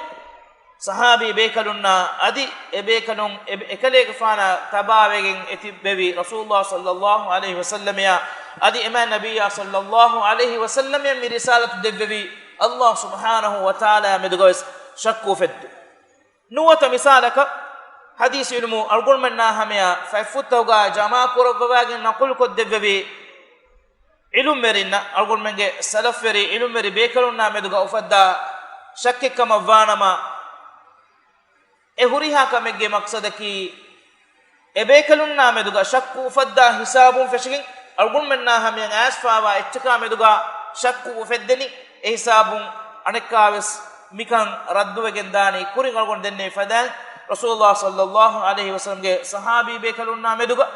ޞަޙާބީ ބޭކަލުންނާ އަދި އެބޭކަލުން އެ-، އެކަލޭގެފާނާ ތަބާވެގެން އެތިއްބެވި ރަސޫލުﷲ ޞައްލަﷲ ޢަލައިހި ވަސައްލަމަޔާ އަދި އެމާތް ނަބިއްޔާ ޞައްލަﷲ ޢަލައިހި ވަސައްލަމަޔަށް މި ރިސާލަތު ދެއްވެވި ﷲ ސުބްޙާނަހޫ ވަތަޢާލާ މެދުގަވެސް ޝައްކު އުފެއްދުން. ނުވަތަ މިސާލަކަށް، ޙަދީޘް ޢިލްމު އަޅުގަނޑުމެންނާ ހަމަޔަށް ފަތްފުށްތަކުގަ ޖަމާކުރައްވަވާގެން ނަޤުލުކޮށްދެއްވެވި ޢިލްމުވެރިންނަށް، އަޅުގަނޑުމެންގެ ސަލަފްވެރި ޢިލްމުވެރި ބޭކަލުންނާ މެދުގަ އުފައްދާ ޝައްކެއްކަމަށްވާނަމަ، އެ ހުރިހާ ކަމެއްގެ މަޤްޞަދަކީ، އެބޭކަލުންނާ މެދުގަ ޝައްކު އުފައްދާ ހިސާބުން ފެށިގެން، އަޅުގަނޑުމެންނާ ހަމަޔަށް އައިސްފާވާ އެއްޗަކާ މެދުގަ ޝައްކު އުފެއްދެނީ، އެ ހިސާބުން އަނެއްކާވެސް މިކަން ރައްދުވެގެން ދާނީ. ކުރިން އަޅުގަނޑު ދެންނެވި ފަދައިން، ރަސޫލުﷲ ޞައްލަﷲ ޢަލައިހި ވަސައްލަމްގެ ޞަޙާބީ ބޭކަލުންނާ މެދުގަ،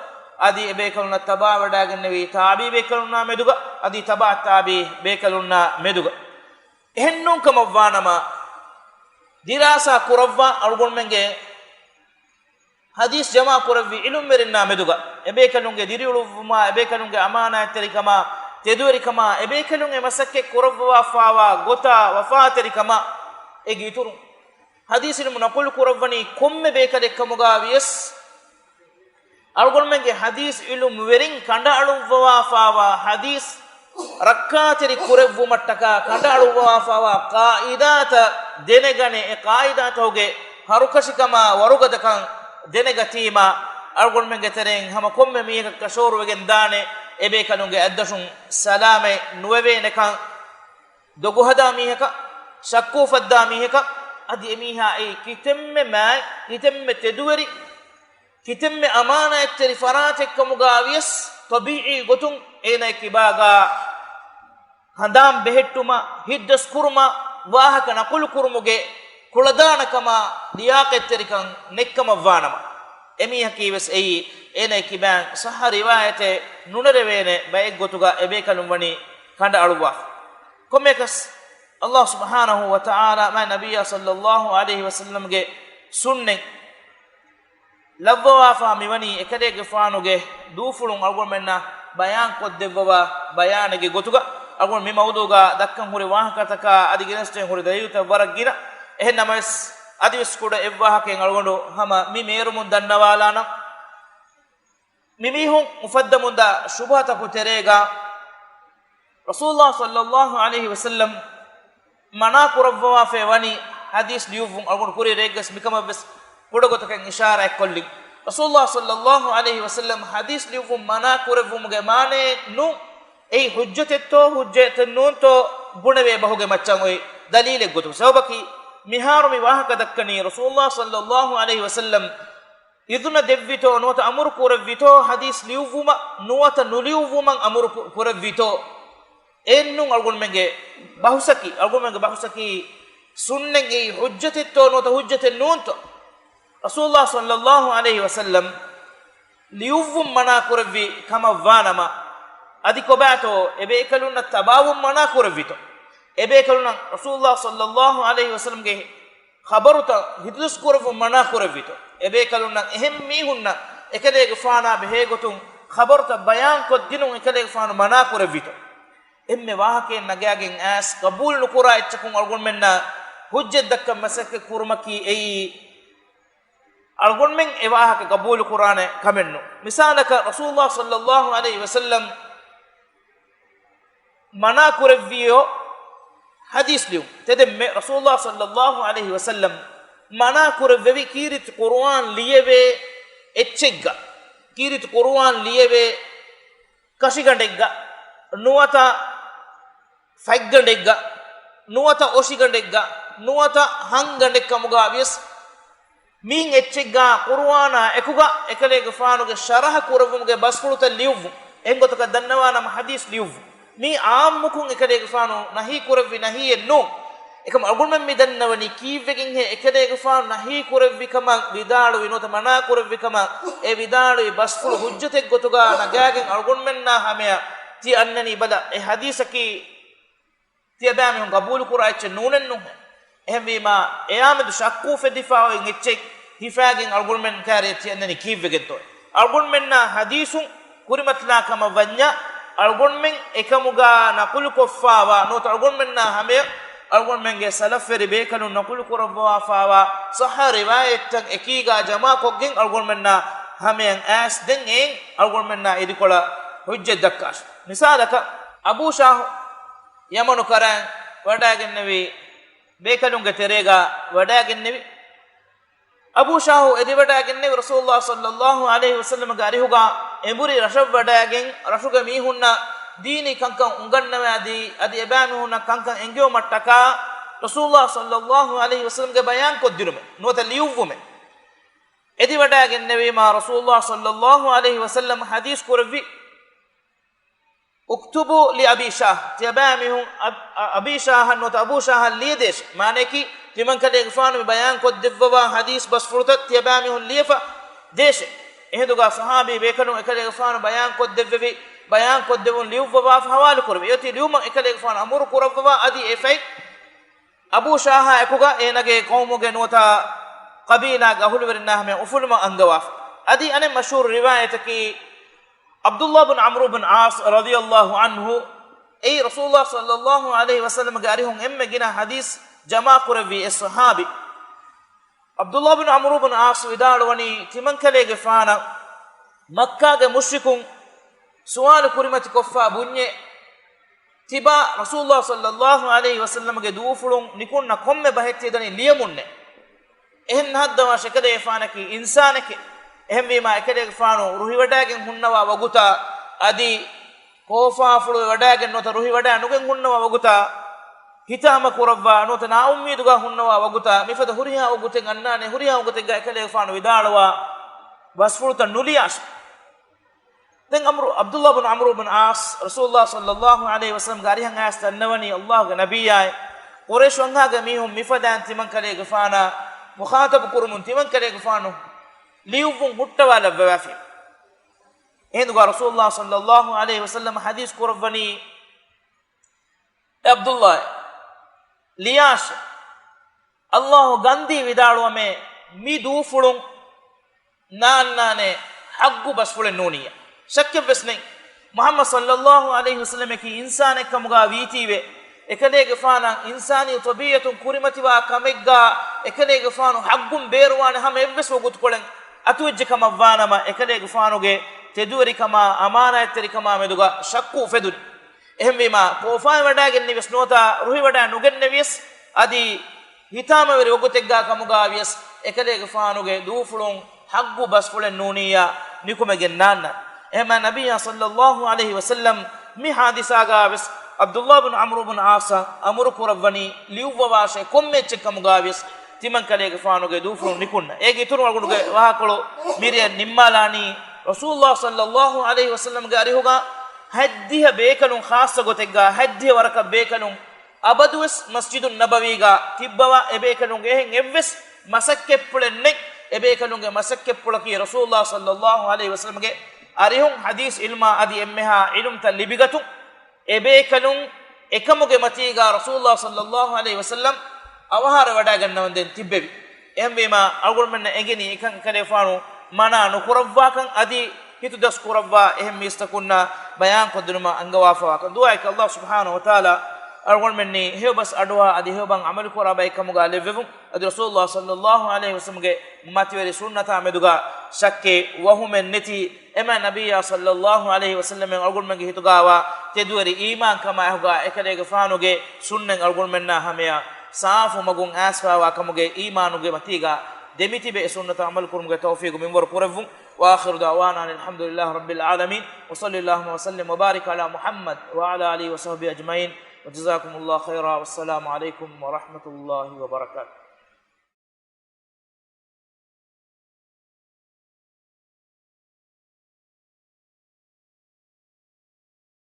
އަދި އެބޭކަލުންނަށް ތަބާވެވަޑައިގެންނެވި ތާބިޢީ ބޭކަލުންނާ މެދުގަ، އަދި ތަބަޢަ ތާބިޢީ ބޭކަލުންނާ މެދުގަ. އެހެންނޫން ކަމަށްވާނަމަ، ދިރާސާ ކުރައްވާ އަޅުގަނޑުމެންގެ ޙަދީޘް ޖަމާ ކުރެއްވި ޢިލްމުވެރިންނާ މެދުގަ، އެބޭކަލުންގެ ދިރިއުޅުއްވުމާ، އެބޭކަލުންގެ އަމާނާތްތެރިކަމާ، ތެދުވެރިކަމާ، އެބޭކަލުން އެ މަސައްކަތް ކުރައްވަވާފާވާ ގޮތާ، ވަފާތެރިކަމާ، އޭގެ އިތުރުން ޙަދީޘް ޢިލްމު ނަޤުލު ކުރައްވަނީ ކޮންމެ ބޭކަލެއްކަމުގަ ވިޔަސް، އަޅުގަނޑުމެންގެ ޙަދީޘް ޢިލްމުވެރިން ކަނޑައަޅުއްވަވާފާވާ ޙަދީޘް ރައްކާތެރި ކުރެއްވުމަށްޓަކާ ކަނޑައަޅުއްވަވާފާވާ ޤާޢިދާތައް ދެނެގަނެ، އެ ޤާޢިދާތަކުގެ ހަރުކަށިކަމާ ވަރުގަދަކަން ދެނެގަތީމާ، އަޅުގަނޑުމެންގެ ތެރެއިން ހަމަ ކޮންމެ މީހަކަށް ކަށަވަރުވެގެން ދާނެ، އެބޭކަލުންގެ އަތްދަށުން ސަލާމަތް ނުވެވޭނެކަން، ދޮގުހަދާ މީހަކަށް، ޝައްކު އުފައްދާ މީހަކަށް، އަދި އެމީހާ އެއީ ކިތަންމެ މާތް، ކިތަންމެ ތެދުވެރި، ކިތަންމެ އަމާނާތްތެރި ފަރާތެއްކަމުގަ ވިޔަސް، ޠަބީޢީ ގޮތުން އޭނާ ކިބާގަ ހަނދާން ބެހެއްޓުމަށް، ހިތްދަސްކުރުމަށް، ވާހަކަ ނަޤުލުކުރުމުގެ ކުޅަދާނަކަމާ، ލިޔާޤަތްތެރިކަން ނެތްކަމަށްވާނަމަ، އެމީހަކީވެސް އެއީ އޭނާ ކިބާން ޞައްޙަ ރިވާޔަތެއް ނުނެރެވޭނެ ބައެއްގޮތުގަ އެބޭކަލުން ވަނީ ކަނޑައަޅުއްވާފަ. ކޮންމެއަކަސް، ﷲ ސުބްޙާނަހޫ ވަތަޢާލާ މާތް ނަބިއްޔާ ޞައްލަﷲ ޢަލައިހި ވަސައްލަމްގެ ސުންނަތް ލައްވަވާފާ މިވަނީ އެކަލޭގެފާނުގެ ދޫފުޅުން އަޅުގަނޑުމެންނަށް ބަޔާން ކޮށްދެއްވަވާ ބަޔާނެއްގެ ގޮތުގަ. އަޅުގަނޑު މި މައުޟޫޢުގަ ދައްކަން ހުރި ވާހަކަތަކާ އަދި ގެނެސްދޭން ހުރި ދަލީލުތައް ވަރަށް ގިނަ. އެހެން ނަމަވެސް، އަދިވެސް ކުޑަ އެއްވާހަކައެއް އަޅުގަނޑު ހަމަ މި މޭރުމުން ދަންނަވާލާނަން. މި މީހުން އުފައްދަމުންދާ ޝުބުހަތަކު ތެރޭގަ، ރަސޫލުﷲ ޞައްލަﷲ ޢަލައިހި ވަސައްލަމް މަނާ ކުރައްވަވާފައި ވަނީ ޙަދީޘް ލިޔުއްވުން. އަޅުގަނޑު ކުރީ ރެއެއްގަސް މިކަމަށްވެސް ކުޑަގޮތަކަށް އިޝާރާތްކޮށްލިން. ރަސޫލުﷲ ޞައްލަﷲ ޢަލައިހި ވަސައްލަމް ޙަދީޘް ލިޔުއްވުން މަނާ ކުރެއްވުމުގެ މާނައެއް ނޫން. އެއީ ޙުއްޖަތެއްތޯ ޙުއްޖަތެއް ނޫންތޯ ބުނެވޭ ބަހުގެ މައްޗަށް އޮތް ދަލީލެއް ގޮތުން. ސަބަބަކީ، މިހާރު މި ވާހަކަ ދައްކަނީ ރަސޫލުﷲ ޞައްލަﷲ ޢަލައިހި ވަސައްލަމް އިޛުނަ ދެއްވިތޯ ނުވަތަ އަމުރު ކުރެއްވިތޯ ޙަދީޘް ލިޔުއްވުމަށް ނުވަތަ ނުލިޔުއްވުމަށް އަމުރު ކު-، ކުރެއްވިތޯ؟ އެއެއްނޫން އަޅުގަނޑުމެންގެ ބަހުސަކީ، އަޅުގަނޑުމެންގެ ބަހުސަކީ ސުންނަތް އެއީ ޙުއްޖަތެއްތޯ ނުވަތަ ޙުއްޖަތެއް ނޫންތޯ؟ ރަސޫލުﷲ ޞައްލަﷲ ޢަލައިހި ވަސައްލަމް ލިޔުއްވުން މަނާ ކުރެއްވި ކަމަށްވާނަމަ، އަދި ކޮބާތޯ އެބޭކަލުންނަށް ތަބާވުން މަނާ ކުރެއްވިތޯ؟ އެބޭކަލުންނަށް ރަސޫލުﷲ ޞައްލަﷲ ޢަލައިހި ވަސައްލަމްގެ ޚަބަރުތައް ހިތުދަސްކުރެއްވުން މަނާ ކުރެއްވިތޯ؟ އެބޭކަލުންނަށް އެހެން މީހުންނަށް އެކަލޭގެފާނާ ބެހޭގޮތުން ޚަބަރުތައް ބަޔާންކޮށްދިނުން އެކަލޭގެފާނު މަނާ ކުރެއްވިތޯ؟ އެންމެ ވާހަކައެއް ނަގާގެން އައިސް، ގަބޫލު ނުކުރާ އެއްޗަކުން އަޅުގަނޑުމެންނަށް ހުއްޖަތް ދައްކަން މަސައްކަތް ކުރުމަކީ އެއީ، އަޅުގަނޑުމެން އެ ވާހަކަ ގަބޫލު ކުރާނެ ކަމެއް ނޫން. މިސާލަކަށް، ރަސޫލުﷲ ޞައްލަﷲ ޢަލައިހި ވަސައްލަމް މަނާ ކުރެއްވިއޯ ޙަދީޘް ލިޔުން. ތެދެއްމެ، ރަސޫލުﷲ ޞައްލަﷲ ޢަލައިހި ވަސައްލަމް މަނާ ކުރެއްވެވި ކީރިތި ޤުރުއާން ލިޔެވޭ އެއްޗެއްގަ، ކީރިތި ޤުރުއާން ލިޔެވޭ ކަށިގަނޑެއްގަ، ނުވަތަ ފަތްގަނޑެއްގަ، ނުވަތަ އޮށިގަނޑެއްގަ، ނުވަތަ ހަންގަނޑެއް ކަމުގަ ވިޔަސް، މިއިން އެއްޗެއްގަ ޤުރުއާނާ އެކުގަ އެކަލޭގެފާނުގެ ޝަރަޙަ ކުރެއްވުމުގެ ބަސްފުޅުތައް ލިޔުއްވުން. އެންގޮތަކަށް ދަންނަވާނަމަ ޙަދީޘް ލިޔުއްވުން. މީ ޢާއްމުކުން އެކަލޭގެފާނު ނަހީ ކުރެއްވި ނަހީއެއް ނޫން. އެކަމަ އަޅުގަނޑުމެން މި ދަންނަވަނީ ކީއްވެގެންހޭ އެކަލޭގެފާނު ނަހީ ކުރެއްވި ކަމަށް ވިދާޅުވި ނުވަތަ މަނާ ކުރެއްވި ކަމަށް އެ ވިދާޅުވި ބަސްފުޅު ޙުއްޖަތެއް ގޮތުގަ ނަގާގެން އަޅުގަނޑުމެންނާ ހަމަޔަށް ތި އަންނަނީ ބަލަ، އެ ޙަދީޘަކީ ތިޔަބައިމީހުން ގަބޫލުކުރާ އެއްޗެއް ނޫނެއްނުހޭ. އެހެންވީމާ، އެޔާމެދު ޝައްކު އުފެދިފާ އޮތް އެއްޗެއް ހިފާގެން އަޅުގަނޑުމެން ކާރިއަށް ތި އަންނަނީ ކީއްވެގެންތޯ؟ އަޅުގަނޑުމެންނާ ޙަދީޘުން ކުރިމަތިލާ ކަމަށް ވަންޏާ، އަޅުގަނޑުމެން އެކަމުގަ ނަޤުލުކޮށްފާވާ ނުވަތަ އަޅުގަނޑުމެންނާ ހަމަޔަށް އަޅުގަނޑުމެންގެ ސަލަފްވެރި ބޭކަލުން ނަޤުލު ކުރައްވާފާވާ ޞައްޙަ ރިވާޔަތްތައް އެކީގަ ޖަމާކޮށްގެން އަޅުގަނޑުމެންނާ ހަމަޔަށް އައިސް ދެން އެއިން އަޅުގަނޑުމެންނާ އިދިކޮޅަށް ޙުއްޖަތް ދައްކާށި. މިސާލަކަށް، އަބޫ ޝާހު ޔަމަނު ކަރަން ވަޑައިގެންނެވި ބޭކަލުންގެ ތެރޭގަ ވަޑައިގެންނެވި. އަބޫ ޝާހު އެދިވަޑައިގެންނެވި ރަސޫލުﷲ ޞައްލަﷲ ޢަލައިހި ވަސައްލަމްގެ އަރިހުގަ އެނބުރި ރަށަށް ވަޑައިގެން، ރަށުގެ މީހުންނަށް ދީނީ ކަންކަން އުނގަންނަވާދީ، އަދި އެބައިމީހުންނަށް ކަންކަން އެންގެވުމަށްޓަކާ ރަސޫލުﷲ ޞައްލަﷲ ޢަލައިހި ވަސައްލަމްގެ ބަޔާން ކޮށްދިނުމެއް ނުވަތަ ލިޔުއްވުމެއް. އެދިވަޑައިގެންނެވީމާ ރަސޫލުﷲ ޞައްލަﷲ ޢަލައިހި ވަސައްލަމް ޙަދީޘް ކުރެއްވި، "اكتبوا لأبي شاهة." ތިޔަބައިމީހުން އަ-، އަ-، އަބީ ޝާހަށް ނުވަތަ އަބޫ ޝާހަށް ލިޔެދޭށެ. މާނަޔަކީ، ތިމަންކަލޭގެފާނު މި ބަޔާން ކޮށްދެއްވަވާ ޙަދީޘް ބަސްފުޅުތައް ތިޔަބައިމީހުން ލިޔެފަ ދޭށެ. އެހިނދުގަ ޞަޙާބީ ބޭކަލުން އެކަލޭގެފާނު ބަޔާން ކޮށްދެއްވެވި، ބަޔާން ކޮށްދެއްވުން ލިޔުއްވަވާފަ ޙަވާލު ކުރެވި. އެއޮތީ ލިޔުމަށް އެކަލޭގެފާނު އަމުރު ކުރައްވަވާ އަދި އެ ފަތް އަބޫ ޝާހާ އެކުގަ އޭނަގެ ޤައުމުގެ ނުވަތަ ޤަބީލާގެ އަހުލުވެރިންނާ ހަމަޔަށް އުފުލުމަށް އަންގަވާފަ. އަދި އަނެއް މަޝްހޫރު ރިވާޔަތަކީ، ޢަބްދުﷲ ބިން ޢަމްރު ބިން ޢާޞް ރަޟިޔަﷲ ޢަންހު، އެއީ ރަސޫލުﷲ ޞައްލަﷲ ޢަލައިހި ވަސައްލަމްގެ އަރިހުން އެންމެ ގިނަ ޙަދީޘް ޖަމާކުރެއްވި އެއް ޞަޙާބީ. ޢަބްދުﷲ ބިން ޢަމްރު ބިން ޢާޞް ވިދާޅުވަނީ، ތިމަންކަލޭގެފާނަށް މައްކާގެ މުޝްރިކުން ސުވާލު ކުރިމަތިކޮށްފަ ބުންޏޭ، ތިބާ ރަސޫލުﷲ ޞައްލަﷲ ޢަލައިހި ވަސައްލަމްގެ ދޫފުޅުން ނިކުންނަ ކޮންމެ ބަހެއް ތިޔަދަނީ ލިޔެމުންނޭ؟ އެހެން ނަހައްދަވާށޭ، އެކަލޭގެފާނަކީ އިންސާނެކޭ. އެހެންވީމާ، އެކަލޭގެފާނު ރުހިވަޑައިގެން ހުންނަވާ ވަގުތާ އަދި ކޯފާފުޅުވެވަޑައިގެން ނުވަތަ ރުހިވަޑައި ނުގެން ހުންނަވާ ވަގުތާ، ހިތާމަ ކުރައްވާ ނުވަތަ ނާއުއްމީދުގަ ހުންނަވާ ވަގުތާ، މިފަދަ ހުރިހާ ވަގުތެއް އަންނާނެ، ހުރިހާ ވަގުތެއްގަ އެކަލޭގެފާނު ވިދާޅުވާ ބަސްފުޅުތައް ނުލިޔާށޭ. ދެން ޢަމްރު، ޢަބްދުﷲ ބިން ޢަމްރު ބިން ޢާޞް ރަސޫލުﷲ ޞައްލަﷲ ޢަލައިހި ވަސައްލަމްގެ އަރިހަށް އައިސް ދަންނަވަނީ، ﷲގެ ނަބިއްޔާއޭ، ޤުރައިޝު އަންހާގެ މީހުން މިފަދައިން ތިމަންކަލޭގެފާނާ މުޚާޠަބު ކުރުމުން ތިމަންކަލޭގެފާނު ލިޔުއްވުން ހުއްޓަވާލައްވަވާފި. އެހިނދުގަ ރަސޫލުﷲ ޞައްލަﷲ ޢަލައިހި ވަސައްލަމް ޙަދީޘް ކުރައްވަނީ، އޭ ޢަބްދުﷲ، ލިޔާށޭ. ﷲ ގަންދީ ވިދާޅުވަމޭ، މި ދޫފުޅުން ނާންނާނެ ޙައްޤު ބަސްފުޅެއް ނޫނިއްޔާ. ޝައްކެއްވެސް ނެތް. މުޙައްމަދު ޞައްލަﷲ ޢަލައިހި ވަސައްލަމަކީ އިންސާނެއްކަމުގަ ވީތީވެ، އެކަލޭގެފާނަށް އިންސާނީ ޠަބީޢަތުން ކުރިމަތިވާ ކަމެއްގަ އެކަލޭގެފާނު ޙައްޤުން ބޭރުވާނެ ހަމަ އެއްވެސް ވަގުތުކޮޅެއް އަތުވެއްޖެ ކަމަށްވާނަމަ، އެކަލޭގެފާނުގެ ތެދުވެރިކަމާ އަމާނާތްތެރިކަމާ މެދުގަ ޝައްކު އުފެދުން. އެހެންވީމާ، ކޯފާވެވަޑައިގެންނެވިޔަސް ނުވަތަ ރުހިވަޑައި ނުގެންނެވިޔަސް، އަދި ހިތާމަވެރި ވަގުތެއްގާ ކަމުގާ ވިޔަސް، އެކަލޭގެފާނުގެ ދޫފުޅުން ޙައްޤު ބަސްފުޅެއް ނޫނިއްޔާ ނިކުމެގެން ނާންނަ. އެހެންމާ ނަބިއްޔާ ޞައްލައްލާހު ޢަލައިހި ވަސައްލަމް މި ޙާދިސާގާ ވެސް ޢަބްދުއްލާހް ބިން ޢަމްރު ބިން ޢާޞަށް އަމުރު ކުރައްވަނީ ލިޔުއްވަވާށޭ ކޮންމެ އެއްޗެއް ކަމުގާ ވިޔަސް ތިމަންކަލޭގެފާނުގެ ދޫފުޅުން ނިކުންނަ. އޭގެ އިތުރުން އަޅުގަނޑުގެ ވާހަކަކޮޅު މިރޭ ނިންމާލާނީ ރަސޫލުއްލާހް ޞައްލައްލާހު ޢަލައިހި ވަސައްލަމްގެ އަރިހުގާ ހަތްދިހަ ބޭކަލުން ޚާއްޞަ ގޮތެއްގާ ހަތްދިހަ ވަރަކަށް ބޭކަލުން އަބަދުވެސް މަސްޖިދުއް ނަބަވީގާ ތިއްބަވާ އެބޭކަލުންގެ އެހެން އެއްވެސް މަސައްކަތްޕުޅެއް ނެތް. އެބޭކަލުންގެ މަސައްކަތްޕުޅަކީ ރަސޫލުއްލާހް ޞައްލައްލާހު ޢަލައިހި ވަސައްލަމްގެ އަރިހުން ޙަދީޘް ޢިލްމާ އަދި އެންމެހާ ޢިލްމުތައް ލިބިގަތުން އެބޭކަލުން އެކަމުގެ މަތީގާ ރަސޫލުއްލާހް ޞައްލައްލާހު ޢަލައިހި ވަސައްލަމް އަވަހާރަވެވަޑައި ގަންނަވަންދެން ތިއްބެވި. އެހެންވީމާ، އަޅުގަނޑުމެންނަށް އެނގެނީ އެކަން އެކަލޭފާނު މަނާ ނުކުރައްވާކަން އަދި ހިތުދަސް ކުރައްވާ އެހެން މީސްތަކުންނާ ބަޔާންކޮށްދިނުމަށް އަންގަވާފަވާކަން. ދުޢާއަކީ ﷲ ސުބްޙާނަހޫ ވަތަޢާލާ އަޅުގަނޑުމެންނީ ހެޔޮބަސް އަޑުއަހާ އަދި ހެޔޮބަސް ޢަމަލުކުރާ ބައެއްކަމުގަ ލެއްވެވުން. އަދި ރަސޫލުﷲ ޞައްލައްލާހު ޢަލައިހި ވަސައްލަމްގެ މަތިވެރި ސުންނަތާ މެދުގަ ޝައްކެއް ވަހުމެއް ނެތި، އެމަ ނަބިއްޔާ ޞައްލައްލާހު ޢަލައިހި ވަސައްލަމް އަޅުގަނޑުމެންގެ ހިތުގައިވާ ތެދުވެރި އީމާންކަމާއެކުގަ އެކަލޭގެފާނުގެ ސުންނަތް އަޅުގަނޑުމެންނާ ހަމަޔަށް ސާފު މަގުން އައިސްފައިވާ ކަމުގެ އީމާނުގެ މަތީގަ ދެމިތިބެ ސުންނަތަށް ޢަމަލުކުރުމުގެ ތައުފީޤު މިންވަރު ކުރެއްވުން. وآخر دعوانا أن الحمد لله رب العالمين، وصلى اللهم وسلم وبارك على محمد وعلى آله وصحبه أجمعين، وجزاكم الله خيرا، والسلام عليكم ورحمة الله وبركاته.